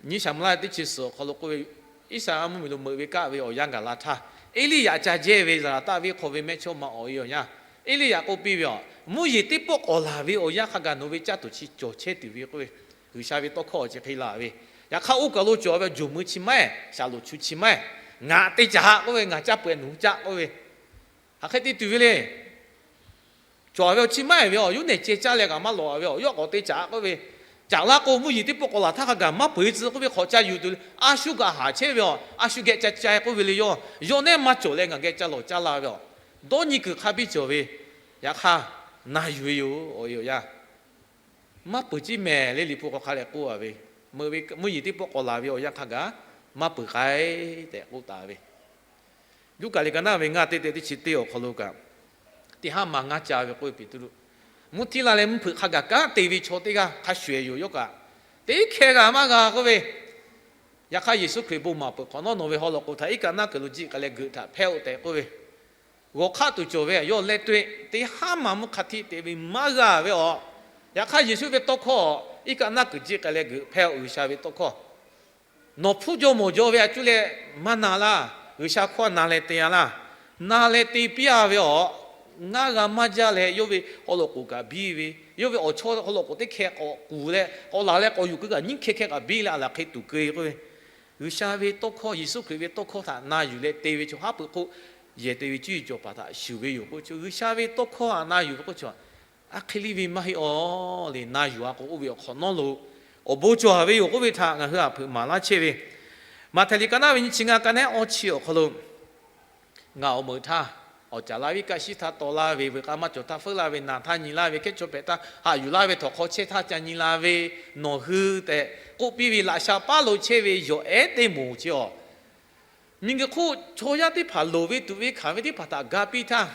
Nyiˇ Saˍmo laˇ teˇ chi suhˍ awˬ hk'aw lo k'oˆ ve, Iˉsaˍreˍlaˆ mvuhˇmiˬ lo meuꞈ ve kaˆ ve awˬ yanˇ gaˬ la htaˇ, Eˇliˇyaꞈ ca jehˇ ve Zaˍlaˍtaˆ venˇ hk'aw ve mehˇchawˇma awˬ e awˬ yanˇ, Eˇliˇyaꞈ k'oˆ piˇ ve, Mvuhˇ yeˬ teˇ pawˆ k'awꞈ laˬ ve awˬ yanˇ hk'a gaˬ nawˬ ve caˇ tuˬ chi cawˬ chehˇ tuˬ ve k'oˆ ve, G'uiˬsha ve tawˇ hkawˇ chi hk'e la ve. Yaꞈ hk'aˇ oˇ kaˬ lo cawˬ ve jawˬ meuˇ chi maˇ heˆ, shaˍlonˍ chu chi maˇ heˆ, ngaˬ te caˇ k'oˆ ve, ngaˬ caˇ peuˬ nuˬ caˇ k'oˆ ve, hk'aˬ hk'e te tuˬ ve le. Cawˬ ve awˬ chi maˇ heˆ ve awˬ, yawˇ nehˬ ceh caˇ leh kaꞈ maˇ lawꞈ ve awˬ, yawˇ k'awꞈ te caˇ k'oˆ ve, caꞈ laˇ k'o mvuhˇ yeˬ teˇ pawˆ k'awꞈ laˬ htaˇ hk'a gaˬ maˇ peuˬ tcuh k'oˆ ve hk'awꞈ ca yuˬ tuˬ le. A shu kaꞈ haꞈ chehˇ ve awˬ, a shu geh ca ca k'oˆ ve le, yawˇ yawˇ nehˉ maˇ cawˬ leh ngaˬ geh ca lawˬ caˇ la ve awˬ, dawˇ nyi kuiˬ hk'a biˇ cawˬ ve. Yaꞈ hk'aˇ na yuˬ ve yoˬ awˬ e awˬ yanˇ, maˇ peuˬ ciˉ mehˍ le. Liꞈ hpu hk'aw hk'a leh k'oˆ a ve, meuꞈ ve mvuhˇ yeˬ teˇ pawˆ k'awꞈ laˬ ve awˬ yanˇ hk'a gaˬ maˇ peuˬ k'ai tehꞈ k'oˆ taˍ ve. Luˉkaꞈ liꞈ ka naˇ ve ngaˇ teˇ teˇ teˇ chi teˇ awˬ hk'aw lo kaꞈ, teˇ haˉ ma ngaˇ ca ve k'oˆ ve Peˍtruˆ, mvuhˇ htiˇ la leh mvuhˇ hpeuꞈ hk'a gaˬ kanˉ te ve chaw teˇ g'aˇ hk'a shuˍ shuˍ yoˬ. Yawˇ kaꞈ teˇ hkeh g'a maˇ g'a k'oˆ ve. Yaꞈ hk'aˇ Yeˍsuˆ Hkriꞈ bon maˍ peuˬ hk'awꞈ nawˉ nawˬ ve haw loꞈ k'oˍ htaꞈ iˉ kaˆ naˆ kuiˬ lo jiˆ k'ai leh geuꞈ htaꞈ hpehˇ-oˆ tehꞈ k'oˆ ve, g'awˬ hk'aˆ tuˬ cawˬ ve, yawˇ leh to-e teˇ haˉ ma mvuhˇ hk'a htiˆ te ve maˇ g'a ve awˬ. Yaꞈ hk'aˇ Yeˍsuˆ ve tawˇ hkawˇ, iˉ kaˆ naˆ kuiˬ jiˆ k'ai leh geuꞈ hpehˇ-oˆ G'uiˬsha ve tawˇ hkawˇ. Nawˬ hpfuhˇ jaw mawˬ jaw ve a cuˇ leh maˇ na laˇ. G'uiˬsha hkawˇ na leh te-a laˇ. Na leh te piˇ-a ve awˬ, ngaˇ g'a maˇ jaˇ leh yawˇ ve haw loꞈ k'oˍ kaꞈ biˇ ve, yawˇ ve awˬ chawˇ haw loꞈ k'oˍ teˇ hkeh k'awꞈ kuˬ leh k'awꞈ laˬ leh k'awꞈ yuˬ keu kaꞈ nyiˇ hkeh hkeh kaꞈ biˇ leh a laˬ hk'e tuˬ keu-e k'oˆ ve, G'uiˬsha ve tawˇ hkawˇ, Yeˍsuˆ Hkriꞈ ve tawˇ hkawˇ htaꞈ na yuˬ leh te ve chaw haˉ pui hk'oˆ yehˬ te ve cuˇ yiˍ cawˬ paˍ htaꞈ shuˍ ve yoˬ k'oˆ ve chaw, G'uiˬsha ve tawˇ hkawˇ htaꞈ na yuˬ ve k'oˆ ve chaw, aˬ hk'e liˇ ve maˇ heˆ awˬ le. Na yuˬ-a k'o oˇ ve awˬ hk'awꞈ nawˉ lo awˬ bon cawˬ ve yoˬ k'oˆ ve htaꞈ ngaˬ hui htaꞈ hpeuꞈ maˍ laˇ chehˇ ve, Maꞈhtehˍ liꞈ ka naˇ ve nyiˇ chi ngaˇ, ka nehˉ awˇ chi awˬ hk'aw lo ngaˬ awˬ meuꞈ htaˇ, awˬ caˍ laˇ ve kaˆ shiˉ htaˇ taw laˇ ve, veuꞈ k'a maˇ cawˬ htaˇ feuˉ laˇ ve, naˬ htaˇ nyi laˇ ve, hkehˉ chaw hpehꞈ htaˇ haꞈ yuˬ laˇ ve, htawnˍ hk'aw chehˇ htaˇ ca nyi la ve, nawˬ hui tehꞈ k'oˆ piˇ ve laꞈ sha paˉ lo chehˇ ve yawˬ ehˉ teˇ moˍ chi awˬ, miˬguiˬ hk'oˆ chaw yaˇ teˇ hpaˍ loˍ ve tuꞈ ve hkanˍ ve teˇ hpaˍ htaꞈ ga piˇ htaˇ,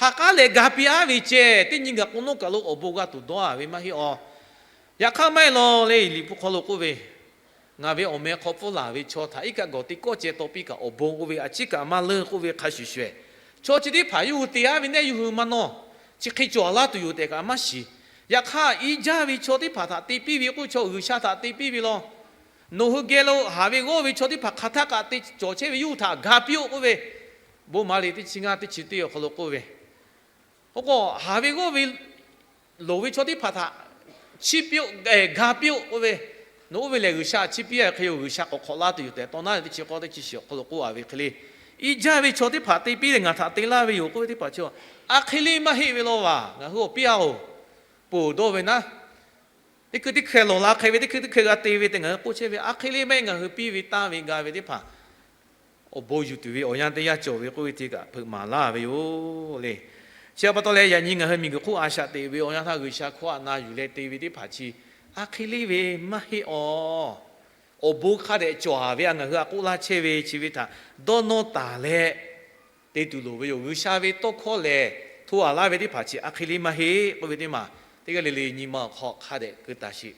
ha k'aˉ leh ga piˇ-a ve ceh teˇ nyi gaˬ k'o nawˉ kaˬ lo awˬ bon g'a tuˬ dawˇ-a ve maˇ heˆ awˬ. Yaꞈ hk'aˇ maˇ heˆ law le. Liꞈ hpu hk'aw lo k'oˆ ve, Ngaˬ ve awˬ meh hk'aw pfuhˇ laˬ ve chaw htaꞈ iˉ kaˆ gawˬ teˇ kawˆ ceh taw piˇ kaꞈ awˬ bon oˇ ve a ciˉ kaꞈ maˇ leuˆ k'oˆ ve hk'a shuˍ shuˍ, chaw chi teˇ hpaˍ yawˇ hui te-a ve nehˆ yawˇ hui maˇ nawˇ, chi hk'e cawˬ laˇ tuˬ yoˬ tehꞈ kaꞈ maˇ shiˍ. Yaꞈ hk'aˇ, iˉ jaˇ ve chaw teˇ hpaˍ htaꞈ te piˇ ve k'oˆ ve chaw, G'uiˬsha htaꞈ te piˇ ve law. Nawˬ hui geh lo haˍ ve g'awˇ ve chaw teˇ hpaˍ hk'aˬ htaˇ kaꞈ te cawˬ chehˇ ve yawˇ hui htaꞈ ga piˇ-oˆ k'oˆ ve, Bon maˍ liꞈ teˇ chi ngaˇ teˇ chi teˇ awˬ hk'aw lo k'oˆ ve, k'o k'o, haˍ ve g'awˇ ve loˍ ve chaw teˇ hpaˍ htaꞈ chiˇ piˇ-oˆ, ga piˇ-oˆ k'oˆ ve, nawˬ oˇ ve lehˬ G'uiˬsha chiˇ piˇ-a ve hk'e yoˬ. G'uiˬsha k'awꞈ hk'awꞈ laˇ tuˬ yoˬ tehꞈ taw naˉ ve teˇ chi k'awˇ teˇ chi shiˍ awˬ hk'aw lo k'oˆ-a ve hk'e le, iˉ jaˇ ve chaw teˇ hpaˍ te piˇ leh ngaˬ htaꞈ te laˇ ve yoˬ k'oˆ ve teˇ hpaˍ chi, aˬ hk'e le maˇ heˆ ve law vaˬ. Ngaˬ hui awˬ piˇ-a-oˬ, ponˬ dawˇ ve naˉ, teˇ hkui teˇ hkeh lawˬ la hk'e ve, teˇ hkui teˇ hkeh g'a te ve tehꞈ ngaˬ hui k'oˆ chehˇ ve, aˬ hk'e le maˇ heˆ. Ngaˬ hui piˇ ve tanˇ ve ga ve teˇ hpaˍ awˬ bon yuˬ tuˬ ve awˬ yanˇ teˇ yanˇ cawˬ ve k'oˆ ve teˇ kaꞈ hpeuꞈ maˍ laˇ ve yoˬ le. Chi pa taw leh, yaꞈ nyi ngaˬ hui miˬguiˬ hk'oˆ a shaꞈ teꞈ ve awˬ yanˇ htaˇ G'uiˬsha hkawˇ htaꞈ na yuˬ leh te ve teˇ hpaˍ chi, aˬ hk'e le ve maˇ heˆ awˬ. Awˬ bon hk'a dehꞈ cawˬ-a ve a, ngaˬ hui a k'oˆ laˇ chehˇ ve chi ve htaꞈ dawˇ nawˇ taˍ leh te tuˬ loˍ ve yoˬ. G'uiˬsha ve tawˇ hkawˇ lehˬ, hto-a laˇ ve teˇ hpaˍ chi aˬ hk'e le maˇ heˆ k'oˆ ve teˇ maˬ, teˇ g'aˇ le le nyi ma awˬ hk'aw hk'a dehꞈ keu taˍ sheˍ.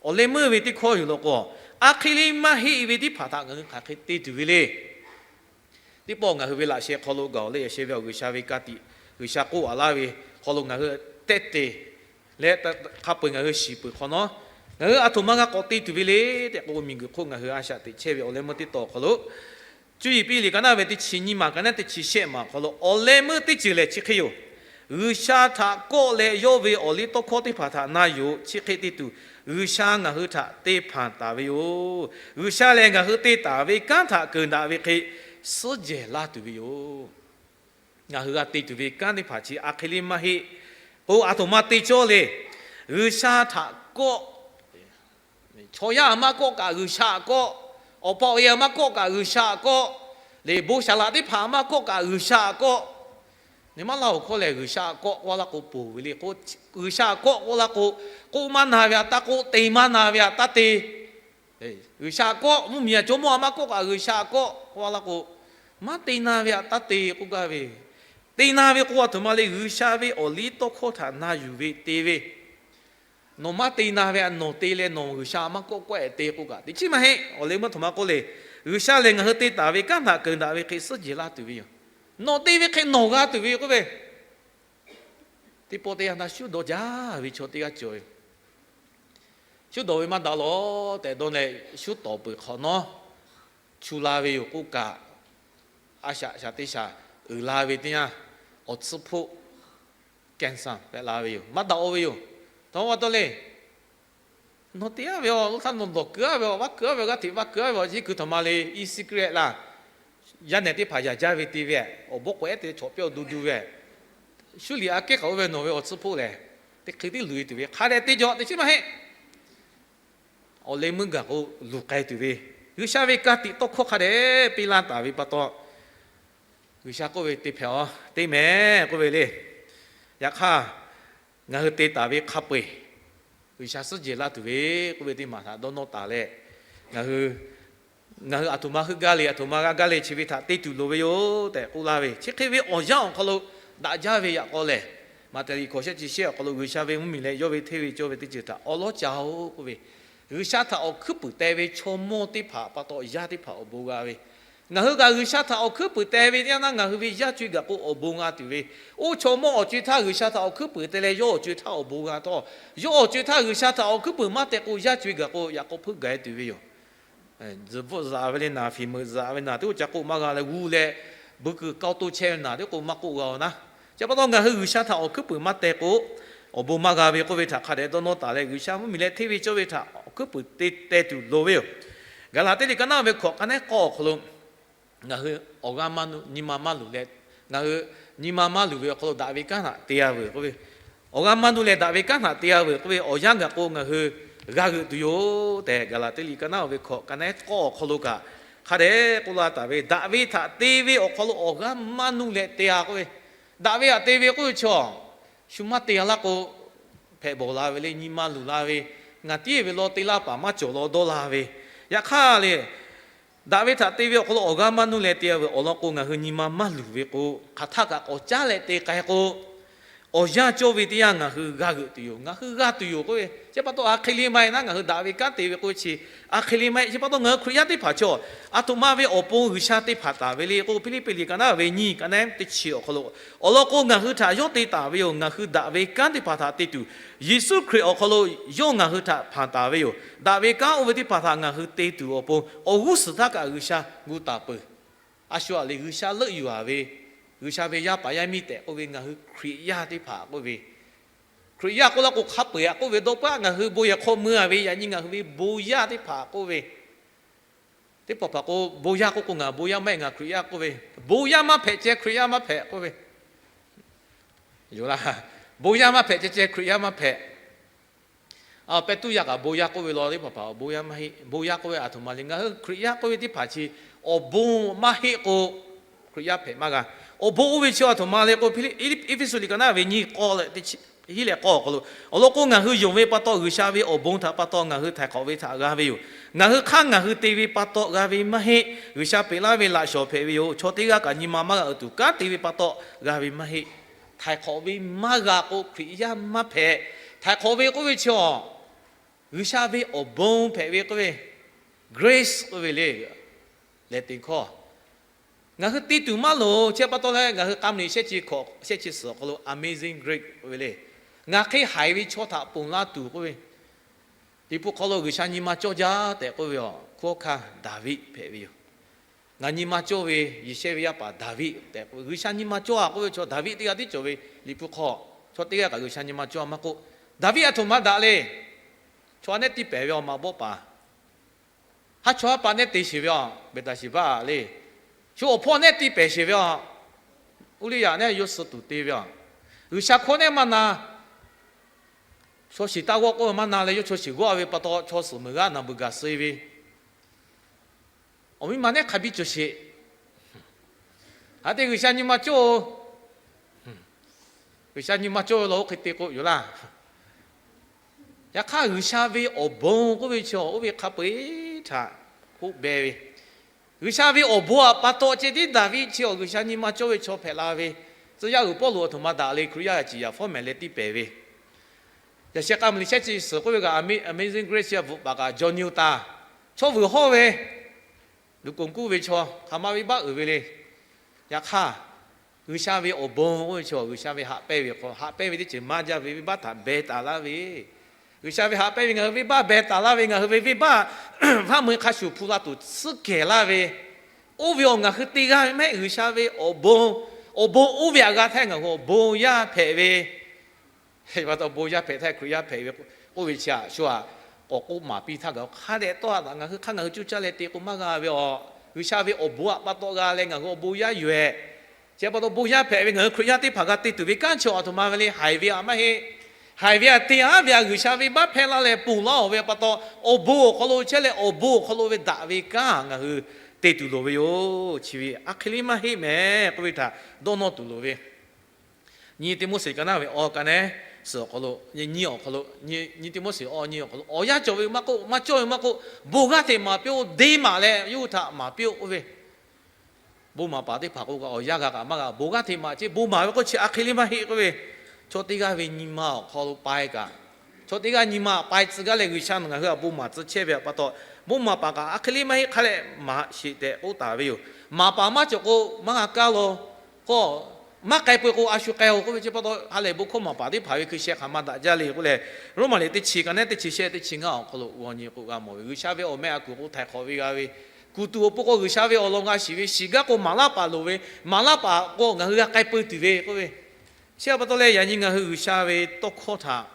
Awˬ leh meuˇ ve teˇ hkawˇ yoˬ law k'o, aˬ hk'e le maˇ heˆ ve teˇ hpaˍ htaꞈ ngaˬ hui hk'aˬ hk'e te tuˬ ve le. Teˇ pawˆ ngaˬ hui ve laꞈ sheh hk'aw lo gaˬ-oˬ leh, yaꞈ sheh ve awˬ G'uiˬsha ve ka tiꞈ, G'uiˬsha k'oˆ-a laˇ ve hk'aw lo ngaˬ hui tehˆ te leh, hk'a peu-eˬ ngaˬ hui shiˍ peuˬ hk'awꞈ nawˉ, ngaˬ hui aˬ htoꞈ ma g'a k'awꞈ te tuˬ ve le tehꞈ k'o, miˬguiˬ hk'oˆ ngaˬ hui a shaꞈ teꞈ chehˇ ve awˬ leh meuˇ teˇ taw awˬ hk'aw lo, Cuˇ yiˍ piˇ liꞈ ka naˇ ve teˇ chi nyiˇ maˬ, ka naˇ teˇ chi shehˆ maˬ awˬ hk'aw lo, awˬ leh meuˇ teˇ ceuˬ lehˬ chi hk'e yoˬ. G'uiˬsha htaꞈ kawˆ leh yawˇ ve awˬliˇtawˇhkawˇ teˇ hpaˍ htaꞈ na yuˬ-oˬ. Chi hk'e te tuˬ, G'uiˬsha ngaˬ hui htaꞈ te hpanˍ taˍ ve yoˬ. G'uiˬsha lehˬ ngaˬ hui te taˍ ve kanˉ htaꞈ keunˍ daꞈ ve hk'e suhˉ jehˬ laˇ tuˬ ve yoˬ. Ngaˬ hui g'a te tuˬ ve kanˉ teˇ hpaˍ chi aˬ hk'e le maˇ heˆ k'o, aˬ htoꞈ ma te cawˇ le. G'uiˬsha htaꞈ kawˆ, chaw yaˇ aˬ maˇ kawˆ kaꞈ G'uiˬsha aꞈ kawˆ, awˬ pa awˬ e aˬ maˇ kawˆ kaꞈ G'uiˬsha aꞈ kawˆ, lehˬ bon saˍ laꞈ teˇ hpaˍ aˬ maˇ kawˆ kaꞈ G'uiˬsha aꞈ kawˆ. Nyi ma laˇ awˬ hkawˇ lehˬ, G'uiˬsha aꞈ kawˆ k'oˆ laˇ k'o ponˬ ve le k'o, G'uiˬsha aꞈ kawˆ k'oˆ laˇ k'o, k'oˆ maˇ na ve aꞈ taˇ k'oˆ, te maˇ na ve aꞈ taˇ te. G'uiˬsha aꞈ kawˆ, mvuhˇmiˬ aˬ cawˇ mawˇ aˬ maˇ kawˆ kaꞈ G'uiˬsha aꞈ kawˆ k'oˆ laˇ k'o, maˇ te na ve aꞈ taˇ te k'oˆ gaˇ ve. Te na ve k'o aˬ htoꞈ ma le, G'uiˬsha ve awˬliˇtawˇhkawˇ htaꞈ na yuˬ ve te ve. Nawˬ maˇ te na ve aꞈ nawˬ te leh nawˬ G'uiˬsha aˬ maˇ kawˆ kawˆ-e te k'o kaꞈ teꞈ chiˉ maˇ heˆ. Awˬ leh meuˇ htoꞈ ma k'oˆ le, G'uiˬsha lehˬ ngaˬ hui te taˍ ve kanˉ htaꞈ keunˍ daꞈ ve hk'e suhˉ jehˬ laˇ tuˬ ve yoˬ. Nawˬ te ve hk'e nawˬ g'a tuˬ ve k'oˆ ve, teˇ pawˆ teˇ yanˇ htaˇ shuˉ dawˇ jaˇ ve chaw teˇ g'aˇ cawˬ ve. Shuˉ dawˬ ve maˇ daꞈ lawˬ tehꞈ dawˇ leh, shuˉ tawˍ peuˬ hk'awꞈ nawˉ, chu la ve yoˬ k'oˆ kaꞈ, a shaꞈ shaꞈ teˇ shaꞈ uiˍ la ve teˇ yanˇ, awˬ tsuhˇ hpoˆ cancer hpehꞈ la ve yoˬ. Maˇ daꞈ-o ve yoˬ. Htaꞈ ma pa taw le, nawˬ te-a ve awˬ, oˇ htaˇ nawˬ dawˬ keu-a ve awˬ, vaˇ keu-a ve awˬ, g'aˇ hteꞈ vaˇ keu-a ve awˬ, yeˇ kuiˬ htaꞈ ma le, e-cigarette laˇ. Yaˇ nehˬ teˇ hpaˍ yaꞈ jaˇ ve te ve, awˬ bawˆ k'awꞈ ehˉ te chawꞈ piˇ-a duˇ duˇ ve, shuˉ liꞈ aꞈ kehˉ k'aꞈ oˇ ve nawˬ ve awˬ tsuhˇ hpoˆ lehˬ, teˇ hk'e tiˉ luˬ e tuˬ ve hk'a dehꞈ te jaw teꞈ chiˉ maˇ heˆ. Awˬ leh meuˇ gaˬ k'o luˬ k'ai tuˬ ve, G'uiˬsha ve ka tiꞈ tawˇ hkawˇ hk'a dehꞈ piˇ laˇ taˍ ve pa taw, G'uiˬsha k'oˆ ve, Te hpehꞈ-aˬ, te mehˍ k'oˆ ve le. Yaꞈ hk'aˇ, ngaˬ hui te taˍ ve hk'a peu-eˬ G'uiˬsha suhˉ jehˬ laˇ tuˬ ve k'oˆ ve teˇ maˬ htaꞈ dawˇ nawˇ taˍ leh, ngaˬ hui ngaˬ hui aˬ htoꞈ ma heuˆ gaˇ le, aˬ htoꞈ ma g'a gaˇ le, chi ve htaꞈ te tuˬ loˍ ve yoˬ tehꞈ k'oˆ laˇ ve, chi hk'e ve awˬ yanˇ awˬ hk'aw lo daꞈ jaˇ ve yaꞈ k'aw lehˬ, Maꞈhtehˍ liꞈ hkawꞈ shehˆ chi shehˆ awˬ hk'aw lo G'uiˬsha ve mvuhˇmiˬ leh yawˇ ve hteˇ ve cawˇ ve teˇ ceuˬ htaꞈ awˉ lawˉ ca-oˬ k'oˆ ve, G'uiˬsha htaꞈ awˬ hkuiˉ puiˍ teh ve chaw mawˇ teˇ hpaˍ pa taw yaˇ teˇ hpaˍ awˬ bon g'a ve, ngaˬ hui kaꞈ G'uiˬsha htaꞈ awˬ hkuiˉ puiˍ teh ve teˇ yanˇ naˇ ngaˬ hui ve yaˇ co-e gaˬ k'o awˬ bon g'a tuˬ ve, oˇ chaw mawˇ awˬ co-e htaˇ G'uiˬsha htaꞈ awˬ hkuiˉ puiˍ teh leh yawˇ awˬ co-e htaˇ awˬ bon g'a htawˇ, yawˇ awˬ co-e htaˇ G'uiˬsha htaꞈ awˬ hkuiˉ puiˍ maˇ teh k'o yaˇ co-e gaˬ k'o yaꞈ k'aw hpeuˆ gaˬ-e tuˬ ve yoˬ. Zuhꞈ bvuhˆ zuhꞈ ve le naˍ, fiˍ meuꞈ zuhꞈ ve naˍ, teˇ k'oˆ ca k'oˆ maˇ g'a leh g'uˇ leh, buiˇ kuiˬ k'aw to chehˇ ve naˍ teˇ k'oˆ maˇ k'oˆ g'a-oˬ naˉ. Chi pa taw ngaˬ hui G'uiˬsha htaꞈ awˬ hkuiˉ puiˍ maˇ teh k'o, awˬ bon maˇ g'a ve k'oˆ ve htaꞈ hk'a dehꞈ dawˇ nawˇ taˍ leh, G'uiˬsha mvuhˇmiˬ leh hteˇ ve cawˇ ve htaꞈ awˬ hkuiˉ puiˍ te teh tuˬ loˍ ve yoˬ. Gaˍlaˍtiˆ liꞈ ka naˉ ve hkawꞈ ka nehˉ k'awˇ awˬ hk'aw lo, ngaˬ hui awˬ g'aˇ maˇ nuˇ, nyi ma maˇ luˬ leh, ngaˬ hui nyi ma maˇ luˬ ve awˬ hk'aw lo daꞈ ve kanˉ htaꞈ te-a veuˬ k'oˆ ve, awˬ g'aˇ maˇ nuˇ leh daꞈ ve kanˉ htaꞈ te-a veuˬ k'oˆ ve, awˬ yanˇ gaˬ k'o ngaˬ hui g'a g'euꞈ tuˬ yoˬ tehꞈ, Gaˍlaˍtiˆ liꞈ ka naˉ ve hkawꞈ ka nehˉ k'awˇ awˬ hk'aw lo kaꞈ hk'a dehꞈ k'oˆ laˇ taˍ ve, daꞈ ve htaꞈ te ve awˬ hk'aw lo awˬ g'aˇ maˇ nuˇ leh te-a k'oˆ ve, daꞈ ve htaꞈ te ve k'oˆ ve chi, shu maˇ te-a laˇ k'o, hpehꞈ bawˬ la ve le, nyi ma luˬ la ve, ngaˬ tiˉ ve law te laˇ paˍ maˇ cawˬ law dawˇ la ve, yaꞈ hk'aˇ le, daꞈ ve htaꞈ te ve awˬ hk'aw lo awˬ g'aˇ maˇ nuˇ leh te-a veuˬ. Awˬ lawn k'o, ngaˬ hui nyi ma maˇ luˬ ve k'o, hk'aˬ htaˇ kaꞈ k'awꞈ caˉ leh te k'ai k'o, awˬ yanˇ cawˇ ve teˇ yanˇ ngaˬ hui g'a g'euꞈ tuˬ yoˬ, ngaˬ hui g'a tuˬ yoˬ k'oˆ ve. Chi pa taw a hk'e le maˇ heˆ naˉ, ngaˬ hui daꞈ ve kanˉ te ve k'oˆ ve chi a hk'e le maˇ heˆ. Chi pa taw ngaˬ hui Hkriꞈ yaˇ teˇ hpaˍ chaw, aˬ htoꞈ ma ve awˬ pon G'uiˬsha te hpanˍ taˍ ve le k'o, Hpiˇliˇpiˆ liꞈ ka naˉ ve nyiˇ ka nehˉ teˇ chi awˬ hk'aw lo, awˬ lawn k'o, ngaˬ hui htaꞈ yawˇ te taˍ ve yoˬ. Ngaˬ hui daꞈ ve kanˉ teˇ hpaˍ htaꞈ te tuˬ, Yeˍsuˆ Hkriꞈ awˬ hk'aw lo yawˇ ngaˬ hui htaꞈ hpanˍ taˍ ve yoˬ. Daꞈ ve kanˉ oˇ ve teˇ hpaˍ htaꞈ ngaˬ hui te tuˬ awˬ pon awˬ g'uˇ suhˍ htaˇ kaꞈ G'uiˬsha gu taˍ peuˬ. A shu aꞈ le, G'uiˬsha leuˆ yuˬ-a ve, G'uiˬsha ve yaˇ paˍ yaˇ miˇ tehꞈ k'oˆ ve ngaˬ hui Hkriꞈ yaˇ teˇ hpaˍ k'oˆ ve, Hkriꞈ yaˇ k'oˆ laˇ k'o hk'a peu-eˬ aꞈ k'oˆ ve dawˇ paˆ, ngaˬ hui bon yehˬ hk'aw mui-a ve yaꞈ nyi ngaˬ hui ve bon yaˇ teˇ hpaˍ k'oˆ ve, teˇ hpaˍ hpaˍ k'o bon yaˇ k'oˆ k'o ngaˬ bon yaˇ maˇ heˆ, ngaˬ Hkriꞈ yaˇ k'oˆ ve, bon yaˇ maˇ hpehꞈ ceh Hkriꞈ yaˇ maˇ hpehꞈ k'oˆ ve, yoˬ laˇ. Bon yaˇ maˇ hpehꞈ ceh ceh Hkriꞈ yaˇ maˇ hpehꞈ. A, Peˍtruˆ yaˇ kaꞈ bon yaˇ k'oˆ ve law teˇ hpaˍ hpaˍ awˬ bon yaˇ maˇ heˆ, bon yaˇ k'oˆ ve aˬ htoꞈ ma le. Ngaˬ hui Hkriꞈ yaˇ k'oˆ ve teˇ hpaˍ chi awˬ bon maˇ heˆ k'o, Hkriꞈ yaˇ hpehꞈ maˇ g'a. Awˬ bon oˇ ve chi aˬ htoꞈ ma le k'o, Eˇfeˇsuꞈ liꞈ ka naˉ ve nyiˇ k'awˇ leh teˇ chi hiˉ leh k'awˇ awˬ hk'aw lo, awˬ lawn k'o, ngaˬ hui yonˍ ve pa taw G'uiˬsha ve awˬ bon htaꞈ pa taw ngaˬ hui htaiˍ hk'awꞈ ve htaꞈ g'a ve yoˬ. Ngaˬ hui hk'aˇ ngaˬ hui te ve pa taw g'a ve maˇ heˆ. G'uiˬsha peꞈ laˇ ve laꞈ shawˍ hpehꞈ ve yoˬ. Chaw teˇ g'aˇ kaꞈ nyi ma maˇ g'a uiˍ tuˬ kanˉ te ve pa taw g'a ve maˇ heˆ. Htaiˍ hk'awꞈ ve maˇ g'a k'o, Hkriꞈ yaˇ maˇ hpehꞈ. Htaiˍ hk'awꞈ ve k'oˆ ve chi awˬ, G'uiˬsha ve awˬ bon hpehꞈ ve k'oˆ ve, grace k'oˆ ve le, lehˬ teꞈ hkawˇ. Ngaˬ hui te tuˬ maˇ loˍ. Chi pa taw leh ngaˬ hui K'a meuꞈ shehˆ chi hkawꞈ shehˆ chi suhˍ awˬ hk'aw lo amazing grace k'oˆ ve le, ngaˬ hk'e haiˬ ve chaw htaꞈ ponˬ laˇ tuˬ k'oˆ ve, Liꞈ hpu hk'aw lo G'uiˬsha nyi ma cawˇ jaˇ tehꞈ k'oˆ ve awˬ hkawˇ hk'aˇ Daˍviˆ hpehꞈ ve yoˬ. Ngaˬ nyi ma cawˇ ve Yeˍsehˇ ve yaˇ paˍ Daˍviˆ tehꞈ k'oˆ ve, G'uiˬsha nyi ma cawˇ-a k'oˆ ve chaw Daˍviˆ teˇ g'aˇ tiˉ cawˬ ve. Liꞈ hpu hk'aw chaw teˇ g'aˇ kaꞈ G'uiˬsha nyi ma cawˇ-a maˇ k'oˆ, Daˍviˆ aˬ htoꞈ ma daꞈ le. Chaw a nehˉ tiˇ pehˍ ve awˬ maꞈ bawˆ paˍ, haˉ chawˇ haˉ paˆ nehˉ te sheˍ ve awˬ Behˍtaˍsheˍbaˆ le. Shu awˬ hpawˇ nehˉ tiˇ pehˍ sheˍ ve awˬ Uˇliˇyaꞈ nehˉ yawˇ suh tuˬ te ve awˬ, G'uiˬsha hkawˇ nehˉ maˇ na. Chaw shiˍ taˇ g'awˇ k'oˆ ve maˇ na leh, yawˇ chaw shiˍ g'awˇ ve pa taw chaw suhˍ meuˍ g'aˇ naˬ beuˬ gaˬ suh-e ve, awˬ miˇ ma nehˉ hk'a biˇ cawˬ sheˍ. Hk'aˬ hk'e te G'uiˬsha nyi ma cawˇ-oˬ. G'uiˬsha nyi ma cawˇ ve law oˇ hk'e te k'o yoˬ laˇ. Yaꞈ hk'aˇ G'uiˬsha ve awˬ bon k'oˆ ve chi awˬ, oˇ ve hk'a peu-eˬ htaꞈ k'oˆ beh ve, G'uiˬsha ve awˬ bon aꞈ pa taw ceh tiˉ Daˍviˆ chi awˬ G'uiˬsha nyi ma cawˇ ve chaw hpehꞈ la ve. Tcuh yaˇ uiˍ Pawˇluꞈ aˬ htoꞈ ma daꞈ le, Hkriꞈ yaˇ ciˍ yaˍ fawˉ mehˍ leh tiˇ pehˍ ve. Yaꞈ sheh K'a meuꞈ liꞈ shehˆ chi suhˍ k'oˆ ve kaꞈ, Amazing Grace chi bvuhꞈ paˍ kaꞈ John Newton, chaw vuiˬ hawˇ ve, luˬ k'oˍ kuˇ ve chaw, hk'aˬ ma venˇbaˆ uiˍ ve le. Yaꞈ hk'aˇ, G'uiˬsha ve awˬ bon k'oˆ ve chi G'uiˬsha ve haꞈ pehnˇ ve hk'aw, haꞈ pehnˇ ve teˇ ceuˬ maˇ jaˇ ve, venˇbaˆ htaꞈ beh taˍ laˇ ve, G'uiˬsha ve haꞈ pehnˇ ve ngaˬ hui venˇbaˆ beh taˍ laˇ ve, ngaˬ hui ve venˇbaˆ vaˇ mui hk'a shuˍ hpu la tuˬ tsuhˉ kehˬ laˇ ve, oˇ ve awˬ ngaˬ hui te g'aˇ ve mehˆ G'uiˬsha ve awˬ bon, awˬ bon oˇ ve htaꞈ g'a htaˇ ngaˬ hui awˬ bon yaˇ hpehꞈ ve, pa taw bon yaˇ hpehꞈ htaˇ Hkriꞈ yaˇ hpehꞈ ve k'oˆ ve chi a shu a, k'awꞈ k'oˆ maˍ piˇ htaˇ gaˬ hk'a dehꞈ tawˇ a taꞈ ngaˬ hui hk'aˇ ngaˬ hui coˇ caˇ leh te k'o maˇ g'a ve a, G'uiˬsha ve awˬ bon htaꞈ pa taw g'a leh ngaˬ hui awˬ bon yaˇ yoˬ ehˍ. Chi pa taw bon yaˇ hpehꞈ ve ngaˬ hui Hkriꞈ yaˇ teˇ hpaˍ g'a te tuˬ ve kanˉ chi a htoꞈ ma ve le, haiˬ ve htaꞈ maˇ heˆ. Haiˬ ve htaꞈ te aˉ ve a G'uiˬsha ve baˆ hpehˇ laˇ leh ponˬ laˇ-oˬ ve pa taw, awˬ bon awˬ hk'aw lo chehˇ leh awˬ bon awˬ hk'aw lo ve daꞈ ve kanˉ ngaˬ hui te tuˬ loˍ ve yoˬ. Chi ve aˉ hk'e le maˇ heˆ mehˍ k'oˆ ve htaꞈ dawˇ nawˇ tuˬ loˍ ve. Nyi Tiˆmoˉseˍ ka naˉ ve awˬ ka nehˉ suhˍ awˬ hk'aw lo, nyi awˬ hk'aw lo, nyi Tiˆmoˉseˍ awˬ nyi awˬ hk'aw lo awˬ yanˇ cawˬ ve maˇ k'oˆ, maˇ cawˇ ve maˇ k'oˆ, bon g'aˇ hteꞈ maˍ piˇ-oˆ, deˇ maˍ leh yawˇ hui htaꞈ maˍ piˇ-oˆ k'oˆ ve. Bon maˍ paˍ teˇ hpaˍ k'o kaꞈ awˬ yanˇ g'a kaꞈ maˇ g'a, bon g'aˇ hteꞈ maˍ ce, bon maˍ ve k'oˆ chi aˉ hk'e le maˇ heˆ k'oˆ ve. Chaw teˇ g'aˇ ve nyi ma awˬ hk'aw lo pai kaꞈ, chaw teˇ g'aˇ nyi ma pai tcuh gaˇ leh G'uiˬsha nawˬ ngaˬ hui htaꞈ bon maˍ tcuh chehˇ ve pa taw, bon maˍ paˍ kaꞈ aˉ hk'e le maˇ heˆ hk'a leh maˍ sheˍ tehꞈ k'oˆ taˍ ve yoˬ. Maˍ paˍ maˇ cawˬ k'o maˇ g'a kaˇ law. K'o maˇ k'ai peu-eˬ k'o a shu k'ai-oˬ k'oˆ ve chi pa taw, ha lehˬ bon hkawˇ maˍ paˍ teˇ hpaˍ ve hkui sheh hk'aˬ ma daꞈ jaˇ le k'oˆ leh, Roˉmaꞈ liꞈ teˇ chi ka nehˉ teˇ chi shehˆ teˇ chi ngaˇ awˬ hk'aw lo g'aw nyi k'o g'a mawˬ ve, G'uiˬsha ve awˬ meh a kuˬ k'o htaiˍ hk'awꞈ ve g'a ve, kuˬ tuˬ awˬ pon k'o G'uiˬsha ve awˬ lawn g'a shiˍ ve, shiˍ gaˇ k'o maˍ laˇ paˍ loˍ ve, maˍ laˇ paˍ k'o ngaˬ hui g'a k'ai peu tuˬ ve k'oˆ ve. Chi pa taw leh yaꞈ nyi ngaˬ hui G'uiˬsha ve tawˇ hkawˇ htaꞈ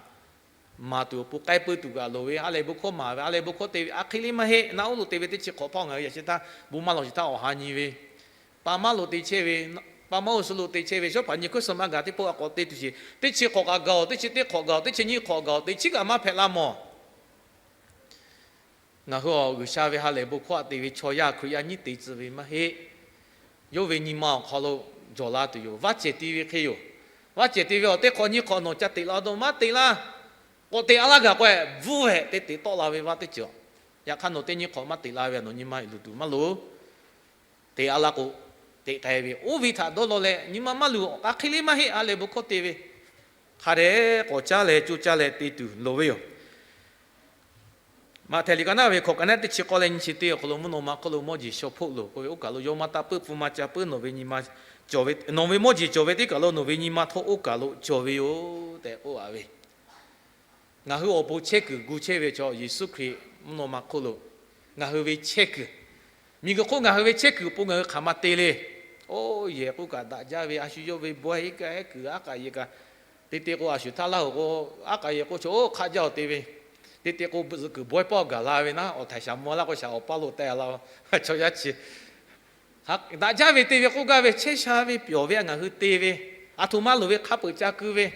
maˍ tuˬ awˬ pon k'ai peu tuˬ kaꞈ loˍ ve, ha lehˬ bon hkawˇ maˍ ve, ha lehˬ bon hkawˇ te ve aˉ hk'e le maˇ heˆ. Naˆ uˉ lo te ve teˇ chi hk'awꞈ hpawˇ ngaˬ hui yaꞈ sheh htaˇ bon maˇ lawˬ sheˍ htaˇ awˬ ha nyi ve, pa maˇ lo te chehˇ ve, pa maˇ lo suh lo te chehˇ ve, shawˉ hpaˍ nyi hkuˇ suh maˇ gaˬ teˇ pawˆ a k'awꞈ te tuˬ sheˍ, teˇ chi hk'awꞈ kaꞈ gaˬ-oˬ, teˇ chi teˇ hk'awꞈ gaˬ-oˬ, teˇ chi nyiˇ hk'awꞈ gaˬ-oˬ, teˇ chiˉ kaꞈ maˇ hpehꞈ la mawˬ. Ngaˬ hui awˬ G'uiˬsha ve ha lehˬ bon hkawˇ htaꞈ te ve chaw yaˇ Hkriꞈ yaˇ nyiˇ te tcuh ve maˇ heˆ. Yawˇ ve nyi ma awˬ hk'aw lo jawˬ la tuˬ yoˬ. Vaˇ cehˬ te ve hk'e yoˬ. Vaˇ cehˬ te ve awˬ teˇ hk'awꞈ nyiˇ hk'awꞈ nawˬ ca teꞈ la dawˇ maˇ teꞈ laˇ. K'awꞈ teꞈ a laˇ gaˬ k'o, bvuhˇ hehꞈ te teꞈ tawˆ la ve vaˇ teˇ ceuˬ. Yaꞈ hk'aˇ nawˬ teˇ nyiˇ hk'awꞈ maˇ teꞈ la ve a, nawˬ nyi ma luˬ tuˬ maˇ loˍ. Teꞈ a laˇ k'o, teꞈ k'ai ve oˇ ve htaꞈ dawˇ law leh nyi ma maˇ luˬ, aˉ hk'e le maˇ heˆ. Ha lehˬ bon hkawˇ te ve hk'a dehꞈ k'awꞈ caˉ leh coˇ caˇ leh te tuˬ loˍ ve yoˬ. Maꞈhtehˍ liꞈ ka naˉ ve hkawꞈ ka nehˉ teˇ chi k'awˇ leh nyi chi teˇ awˬ hk'aw lo mvuhˇ naw ma hk'oˆ lo mawˇ jeˬ shaw hpoˆ loˬ k'oˆ ve, oˇ kaˬ lo yawˇ maˇ taˇ peuˆ pfuhˇ maˇ ca peuˆ, nawˬ ve nyi ma cawˬ ve, nawˬ ve mawˇ jeˬ cawˬ ve teˇ kaˬ lo nawˬ ve nyi ma htawˇ oˇ kaˬ lo cawˬ ve yoˬ tehꞈ k'oˆ a ve. Ngaˬ hui awˬ bon chehˇ kuiˬ gu chehˇ ve chaw Yeˍsuˆ Hkriꞈ mvuhˇ naw ma hk'oˆ lo ngaˬ hui ve chehˇ kuiˬ, miˬguiˬ hk'oˆ ngaˬ hui ve chehˇ kuiˬ awˬ pon ngaˬ hui hk'aˬ ma te le. Oˇ yehˬ k'oˆ kaꞈ daꞈ jaˇ ve, a shu yawˇ ve bawehˇ iˉ kaˆ ehˉ kuiˬ aˉ k'aꞈ yehˬ kaꞈ, te te k'o a shu htaˇ laˇ hoꞈ k'o, aˉ k'aꞈ yehˬ k'o chaw oˇ hk'aˆ jaˇ-oˬ te ve, te te k'o zuhꞈ kuiˬ bawehˇ pawˆ gaˬ la ve naˉ, awˬ htaiˍ shaˍ mvuh laˇ k'o shaˍ awˬ paˇ lo teh la, chaw yaˇ chi daꞈ jaˇ ve te ve k'oˆ gaˇ ve, chehˇ sha ve pyawˬ ve a ngaˬ hui te ve, aˬ htoꞈ ma loˍ ve hk'a peuˬ ca keu ve,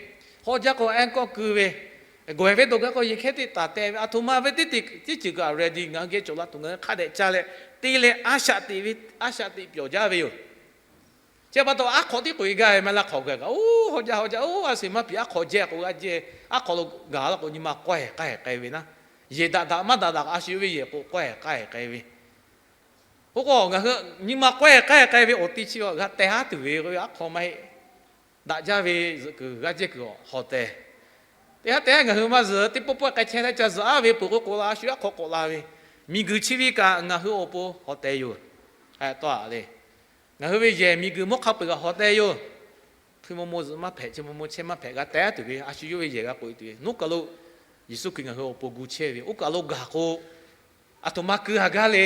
hawˇ jaˇ k'o ehˉ kawˆ keu ve, gawˬ ehˬ ve dawˬ gaˇ k'o yeˬ hkehˉ teˇ taˍ teh ve, aˬ htoꞈ ma ve teˇ ceuˬ kaꞈ ready ngaˬ hui geh cawˬ la tuˬ ngaˬ hui hk'a dehꞈ ca leh te leh a shaꞈ teꞈ ve, a shaꞈ teꞈ pyawˬ jaˇ ve yoˬ. Chi pa taw aˉ hk'awꞈ tiˉ k'oꞈ e gaˇ ve maˇ laˇ hk'awꞈ gaˇ kaꞈ, oˇ hawˇ jaˇ hawˇ jaˇ, oˇ a shu maˇ piˍ aˉ hk'awꞈ jehˇ k'o g'a jehˇ, aˉ hk'awꞈ lo gaˬ la k'o nyi ma k'awehˬ k'ai k'ai ve naˉ, yehˬ daꞈ daꞈ maˇ daꞈ daꞈ a shu ve yehˬ k'o k'awehˬ k'ai k'ai ve K'o k'o ngaˬ hui nyi ma k'awehˬ k'ai k'ai ve awˬ ti chi g'a teh haˉ tuˬ ve k'o, aˉ hk'aw maˇ heˆ. Daꞈ jaˇ ve zuhꞈ kuiˬ g'aˇ jehˇ kuiˬ awˬ hawꞈ tehˬ. Teˇ haˉ teˇ haˉ ngaˬ hui maˇ zuhꞈ teˇ pawˆ pawˆ k'ai chehˇ leh ca zuhꞈ aˉ ve peuˬ k'o, k'oꞈ la a shu aˉ hk'aw k'oꞈ la ve, miˬguiˬ chi ve kaꞈ ngaˬ hui awˬ pon hawꞈ tehˬ yoˬ. Tawˇ a le, ngaˬ hui ve yehˬ miˬguiˬ mvuhˇ hk'a peu-eˬ kaꞈ hawꞈ tehˬ yoˬ. Hkui mvuh mvuh zuhꞈ maˇ hpehꞈ, chi mvuh mvuh chehˇ maˇ hpehꞈ, g'a teh tuˬ ve a shu yawˇ ve yehˬ g'a k'oꞈ e tuˬ ve, nuˉ kaˬ lo Yeˍsuˆ Hkriꞈ ngaˬ hui awˬ pon gu chehˇ ve, oˇ kaˬ lo gaˬ k'o, aˬ htoꞈ ma keu haˍ gaˇ le.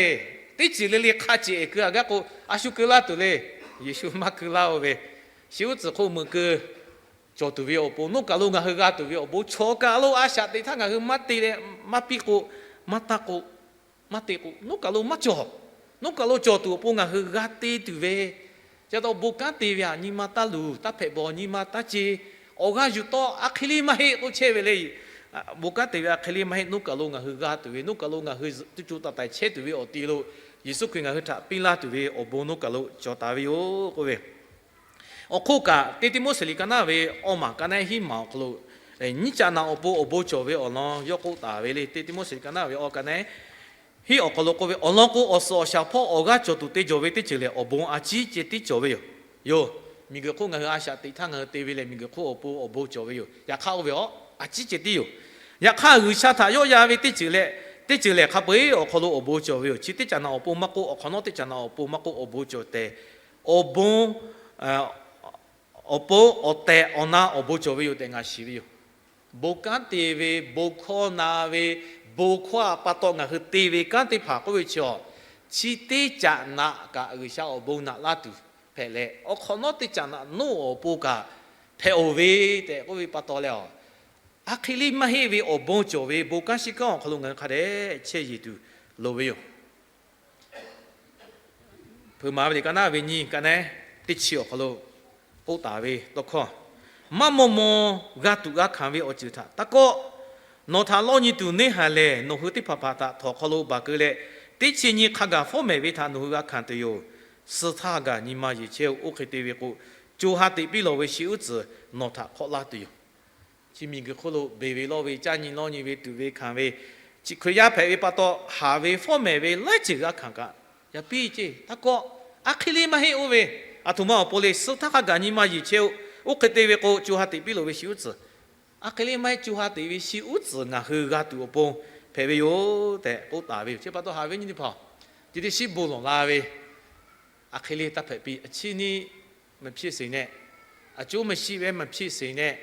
Teˇ ceuˬ le le hk'a ceꞈ keu haˍ gaˇ k'o, a shu keu laˇ tuˬ le. Yeˍsuˆ maˇ keu laˇ-oˬ ve, shi uˉ tcuhˍ hk'oˆ meuꞈ keu cawˬ tuˬ ve awˬ pon, nuˉ kaˬ lo ngaˬ hui g'a tuˬ ve awˬ bon chaw kaˬ lo a shaꞈ teꞈ htaˇ ngaˬ hui maˇ te leh maˇ piˇ k'o, maˇ taˇ k'o, maˇ te k'o, nuˉ kaˬ lo maˇ cawˬ. Nuˉ kaˬ lo cawˬ tuˬ awˬ pon ngaˬ hui g'a te tuˬ ve, chi taw bon kanˉ te ve htaꞈ nyi ma taˇ luˬ, taˇ hpehꞈ bawˬ, nyi ma taˇ ce. Awˬ g'aˇ yuˬ tawˆ aˬ hk'e le maˇ heˆ k'oˆ chehˇ ve le. Bon kanˉ te ve aˬ hk'e le maˇ heˆ, nuˉ kaˬ lo ngaˬ hui g'a tuˬ ve, nuˉ kaˬ lo ngaˬ hui tuˇ co taˍ taiˍ chehˇ tuˬ ve awˬ ti lo Yeˍsuˆ Hkriꞈ ngaˬ hui htaꞈ piˇ laˇ tuˬ ve awˬ bon nuˉ kaˬ lo cawˬ taˍ ve yoˬ k'oˆ ve. Awˬ hk'oˆ kaꞈ, teˇ Tiˆmoˉseˍ liꞈ ka naˉ ve awˇ maˬ ka naˉ hiˉ maˬ awˬ hk'aw lo, nyiˇ caꞈ naꞈ awˬ pon awˬ bon cawˬ ve awˬ lawn yawˇ k'oˆ taˍ ve le. Teˇ Tiˆmoˉseˍ liꞈ ka naˉ ve awˇ ka naˉ hiˉ awˬ hk'aw lo k'oˆ ve, awˬ lawn k'o, awˬ suhˍ awˬ shaˍ hpawˇ awˬ g'aˇ cawˬ tuˬ te jawˬ ve teˇ ceuˬ lehˬ, awˬ bon a ciˉ ceh tiˉ cawˬ ve yoˬ. Yoˬ, miˬguiˬ hk'oˆ ngaˬ hui a shaꞈ teꞈ htaˇ ngaˬ hui te ve lehˬ, miˬguiˬ hk'oˆ awˬ pon awˬ bon cawˬ ve yoˬ. Yaꞈ hk'aˇ oˇ ve awˬ a ciˉ ceh tiˉ yoˬ. Yaꞈ hk'aˇ, G'uiˬsha htaꞈ yawˆ yan ve teˇ ceuˬ leh, teˇ ceuˬ lehˬ hk'a peu-eˬ awˬ hk'aw lo awˬ bon cawˬ ve yoˬ. Chi teˇ caꞈ naꞈ awˬ pon maˇ k'oˆ, awˬ hk'awꞈ nawˉ teˇ caꞈ naꞈ awˬ pon maˇ k'oˆ, awˬ bon cawˬ tehꞈ, awˬ bon awˬ pon awˬ tehˬ awˬ na awˬ bon cawˬ ve yoˬ tehꞈ ngaˬ shiˍ ve yoˬ. Bon kanˉ te ve, bon hkawˇ na ve, bon hkawˇ a pa taw ngaˬ hui te ve kanˉ teˇ hpaˍ k'oˆ ve chi awˬ, chi teˇ caꞈ naꞈ kaꞈ G'uiˬsha awˬ bon naꞈ laˇ tuˬ hpehꞈ leh, awˬ hk'awꞈ nawˉ teˇ caꞈ naꞈ noˉ awˬ pon kaꞈ hpehꞈ-oˬ ve tehꞈ k'oˆ ve pa taw leh, aˬ hk'e le maˇ heˆ ve awˬ bon cawˬ ve bon kanˉ shiˉ kanˉ awˬ hk'aw lo ngaˬ hui hk'a dehꞈ chehˇ yeˬ tuˬ loˍ ve yoˬ. Hpeuꞈ maˍ ve liꞈ ka naˉ ve nyiˇ ka naˉ teˇ chi awˬ hk'aw lo k'oˆ taˍ ve tawˇ hkawˇ, maˇ maw maw g'a tuꞈ g'a hkanˍ ve awˬ ceuˬ htaꞈ taˇ kawˆ. Nawˬ htaꞈ lawˇ nyi tuˬ neˇ haiˬ lehˬ, nawˬ hui teˇ hpaˍ hpaˍ htaꞈ htawnˍ hk'aw lo baˬ keu leh, teˇ chi nyi hk'a gaˬ fawˉ mehˍ ve htaꞈ nawˬ hui g'a hkanˍ tuˬ yoˬ. Suh htaˇ gaˬ nyi ma yeˬ chehˇ-oˬ. Oˇ hk'e te ve k'o, co ha teꞈ piˇ lawˬ ve shi uˉ tcuhˍ nawˬ htaꞈ hk'awˆ laˇ tuˬ yoˬ. Chi miˬguiˬ hk'oˆ lo beˬ ve lawˇ ve caˇ nyi lawˇ nyi ve tuꞈ ve hkanˍ ve, chi Hkriꞈ yaˇ hpehꞈ ve pa taw haˍ ve fawˉ mehˍ ve laiˉ ceuˬ g'a hkanˍ kaꞈ, yaꞈ piˇ ceˇ taˇ kawˆ. Aˬ hk'e le maˇ heˆ oˇ ve, aˬ htoꞈ ma awˬ pon le, suh htaˇ hk'a gaˬ nyi ma yeˬ chehˇ-oˬ. Oˇ hk'e te ve k'o, co ha teꞈ piˇ lawˬ ve shi uˉ tcuhˍ aˬ hk'e le maˇ heˆ, co ha teꞈ ve shi uˉ tcuhˍ ngaˬ hui g'a tuˬ awˬ pon hpehꞈ ve yoˬ tehꞈ k'oˆ taˍ ve yoˬ. Chi pa taw haˍ ve nyi teˇ hpaˍ, chi teˇ shiˉ bon lawˬ la ve, aˬ hk'e le taˇ hpehꞈ piˇ. Chi nyi maˍ hpiˇ seˍ nehˆ, aˬ coˉ maˇ shiˆ ve maˍ hpiˇ seˍ nehˆ,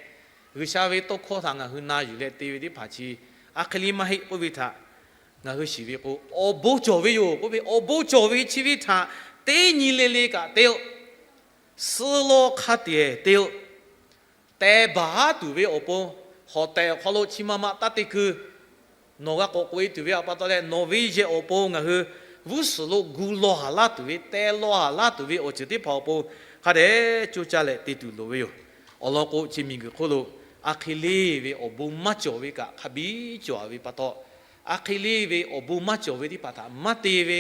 G'uiˬsha ve tawˇ hkawˇ htaꞈ ngaˬ hui na yuˬ leh te ve teˇ hpaˍ chi aˬ hk'e le maˇ heˆ k'oˆ ve htaꞈ ngaˬ hui shiˍ ve k'o, awˬ bon cawˬ ve yoˬ k'oˆ ve, awˬ bon cawˬ ve chi ve htaꞈ teˇ nyi le le kaꞈ te-o. Suh law hk'a tiˍ te-o. Teh baˬ haˉ tuˬ ve awˬ pon, hawˍ tehˬ awˬ hk'aw lo chi ma ma taˇ te keu. Nawˬ g'a k'awꞈ k'oꞈ-e tuˬ ve a pa taw leh, nawˬ ve yehˬ awˬ pon ngaˬ hui g'uˇ suhˍ lo gu law haˍ laˇ tuˬ ve, teh law haˍ laˇ tuˬ ve awˬ ceuˬ teˇ hpaˍ awˬ pon hk'a dehꞈ coˇ caˇ leh te tuˬ loˍ ve yoˬ. Awˬ lawn k'o, chi miˬguiˬ hk'oˆ lo aˬ hk'e le ve awˬ bon maˇ cawˬ ve kaꞈ hk'a biˇ cawˬ ve pa taw, aˬ hk'e le ve awˬ bon maˇ cawˬ ve teˇ hpaˍ htaꞈ maˇ te ve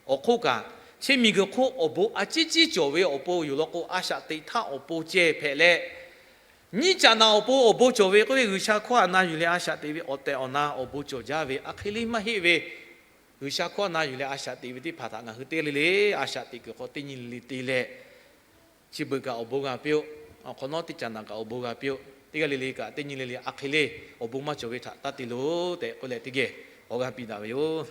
awˬ hk'oˆ kaꞈ, chi miˬguiˬ hk'oˆ awˬ bon a ciˉ ciˉ cawˬ ve awˬ pon yoˬ law k'o, a shaꞈ teꞈ htaˇ awˬ pon ceh hpehꞈ leh, nyiˇ caꞈ naꞈ awˬ pon awˬ bon cawˬ ve k'oˆ ve, G'uiˬsha hkawˇ htaꞈ na yuˬ leh a shaꞈ teꞈ ve awˬ tehˬ awˬ na awˬ bon cawˬ jaˇ ve, aˬ hk'e le maˇ heˆ ve, G'uiˬsha hkawˇ htaꞈ na yuˬ leh a shaꞈ teꞈ ve teˇ hpaˍ htaꞈ ngaˬ hui teˇ g'aˇ le le a shaꞈ teꞈ kuiˬ hk'aw teˇ nyi le le te leh, chi beuꞈ kaꞈ awˬ bon g'a piˇ-oˆ. Awˬ hk'awꞈ nawˉ teˇ caꞈ naꞈ kaꞈ awˬ bon g'a piˇ-oˆ. Teˇ g'aˇ le le kaꞈ teˇ nyi le le aˬ hk'e le awˬ bon maˇ cawˬ ve htaꞈ taˇ te loˬ tehꞈ k'oˆ leh, teˇ geh awˬ g'aˇ piˇ daꞈ ve yoˬ.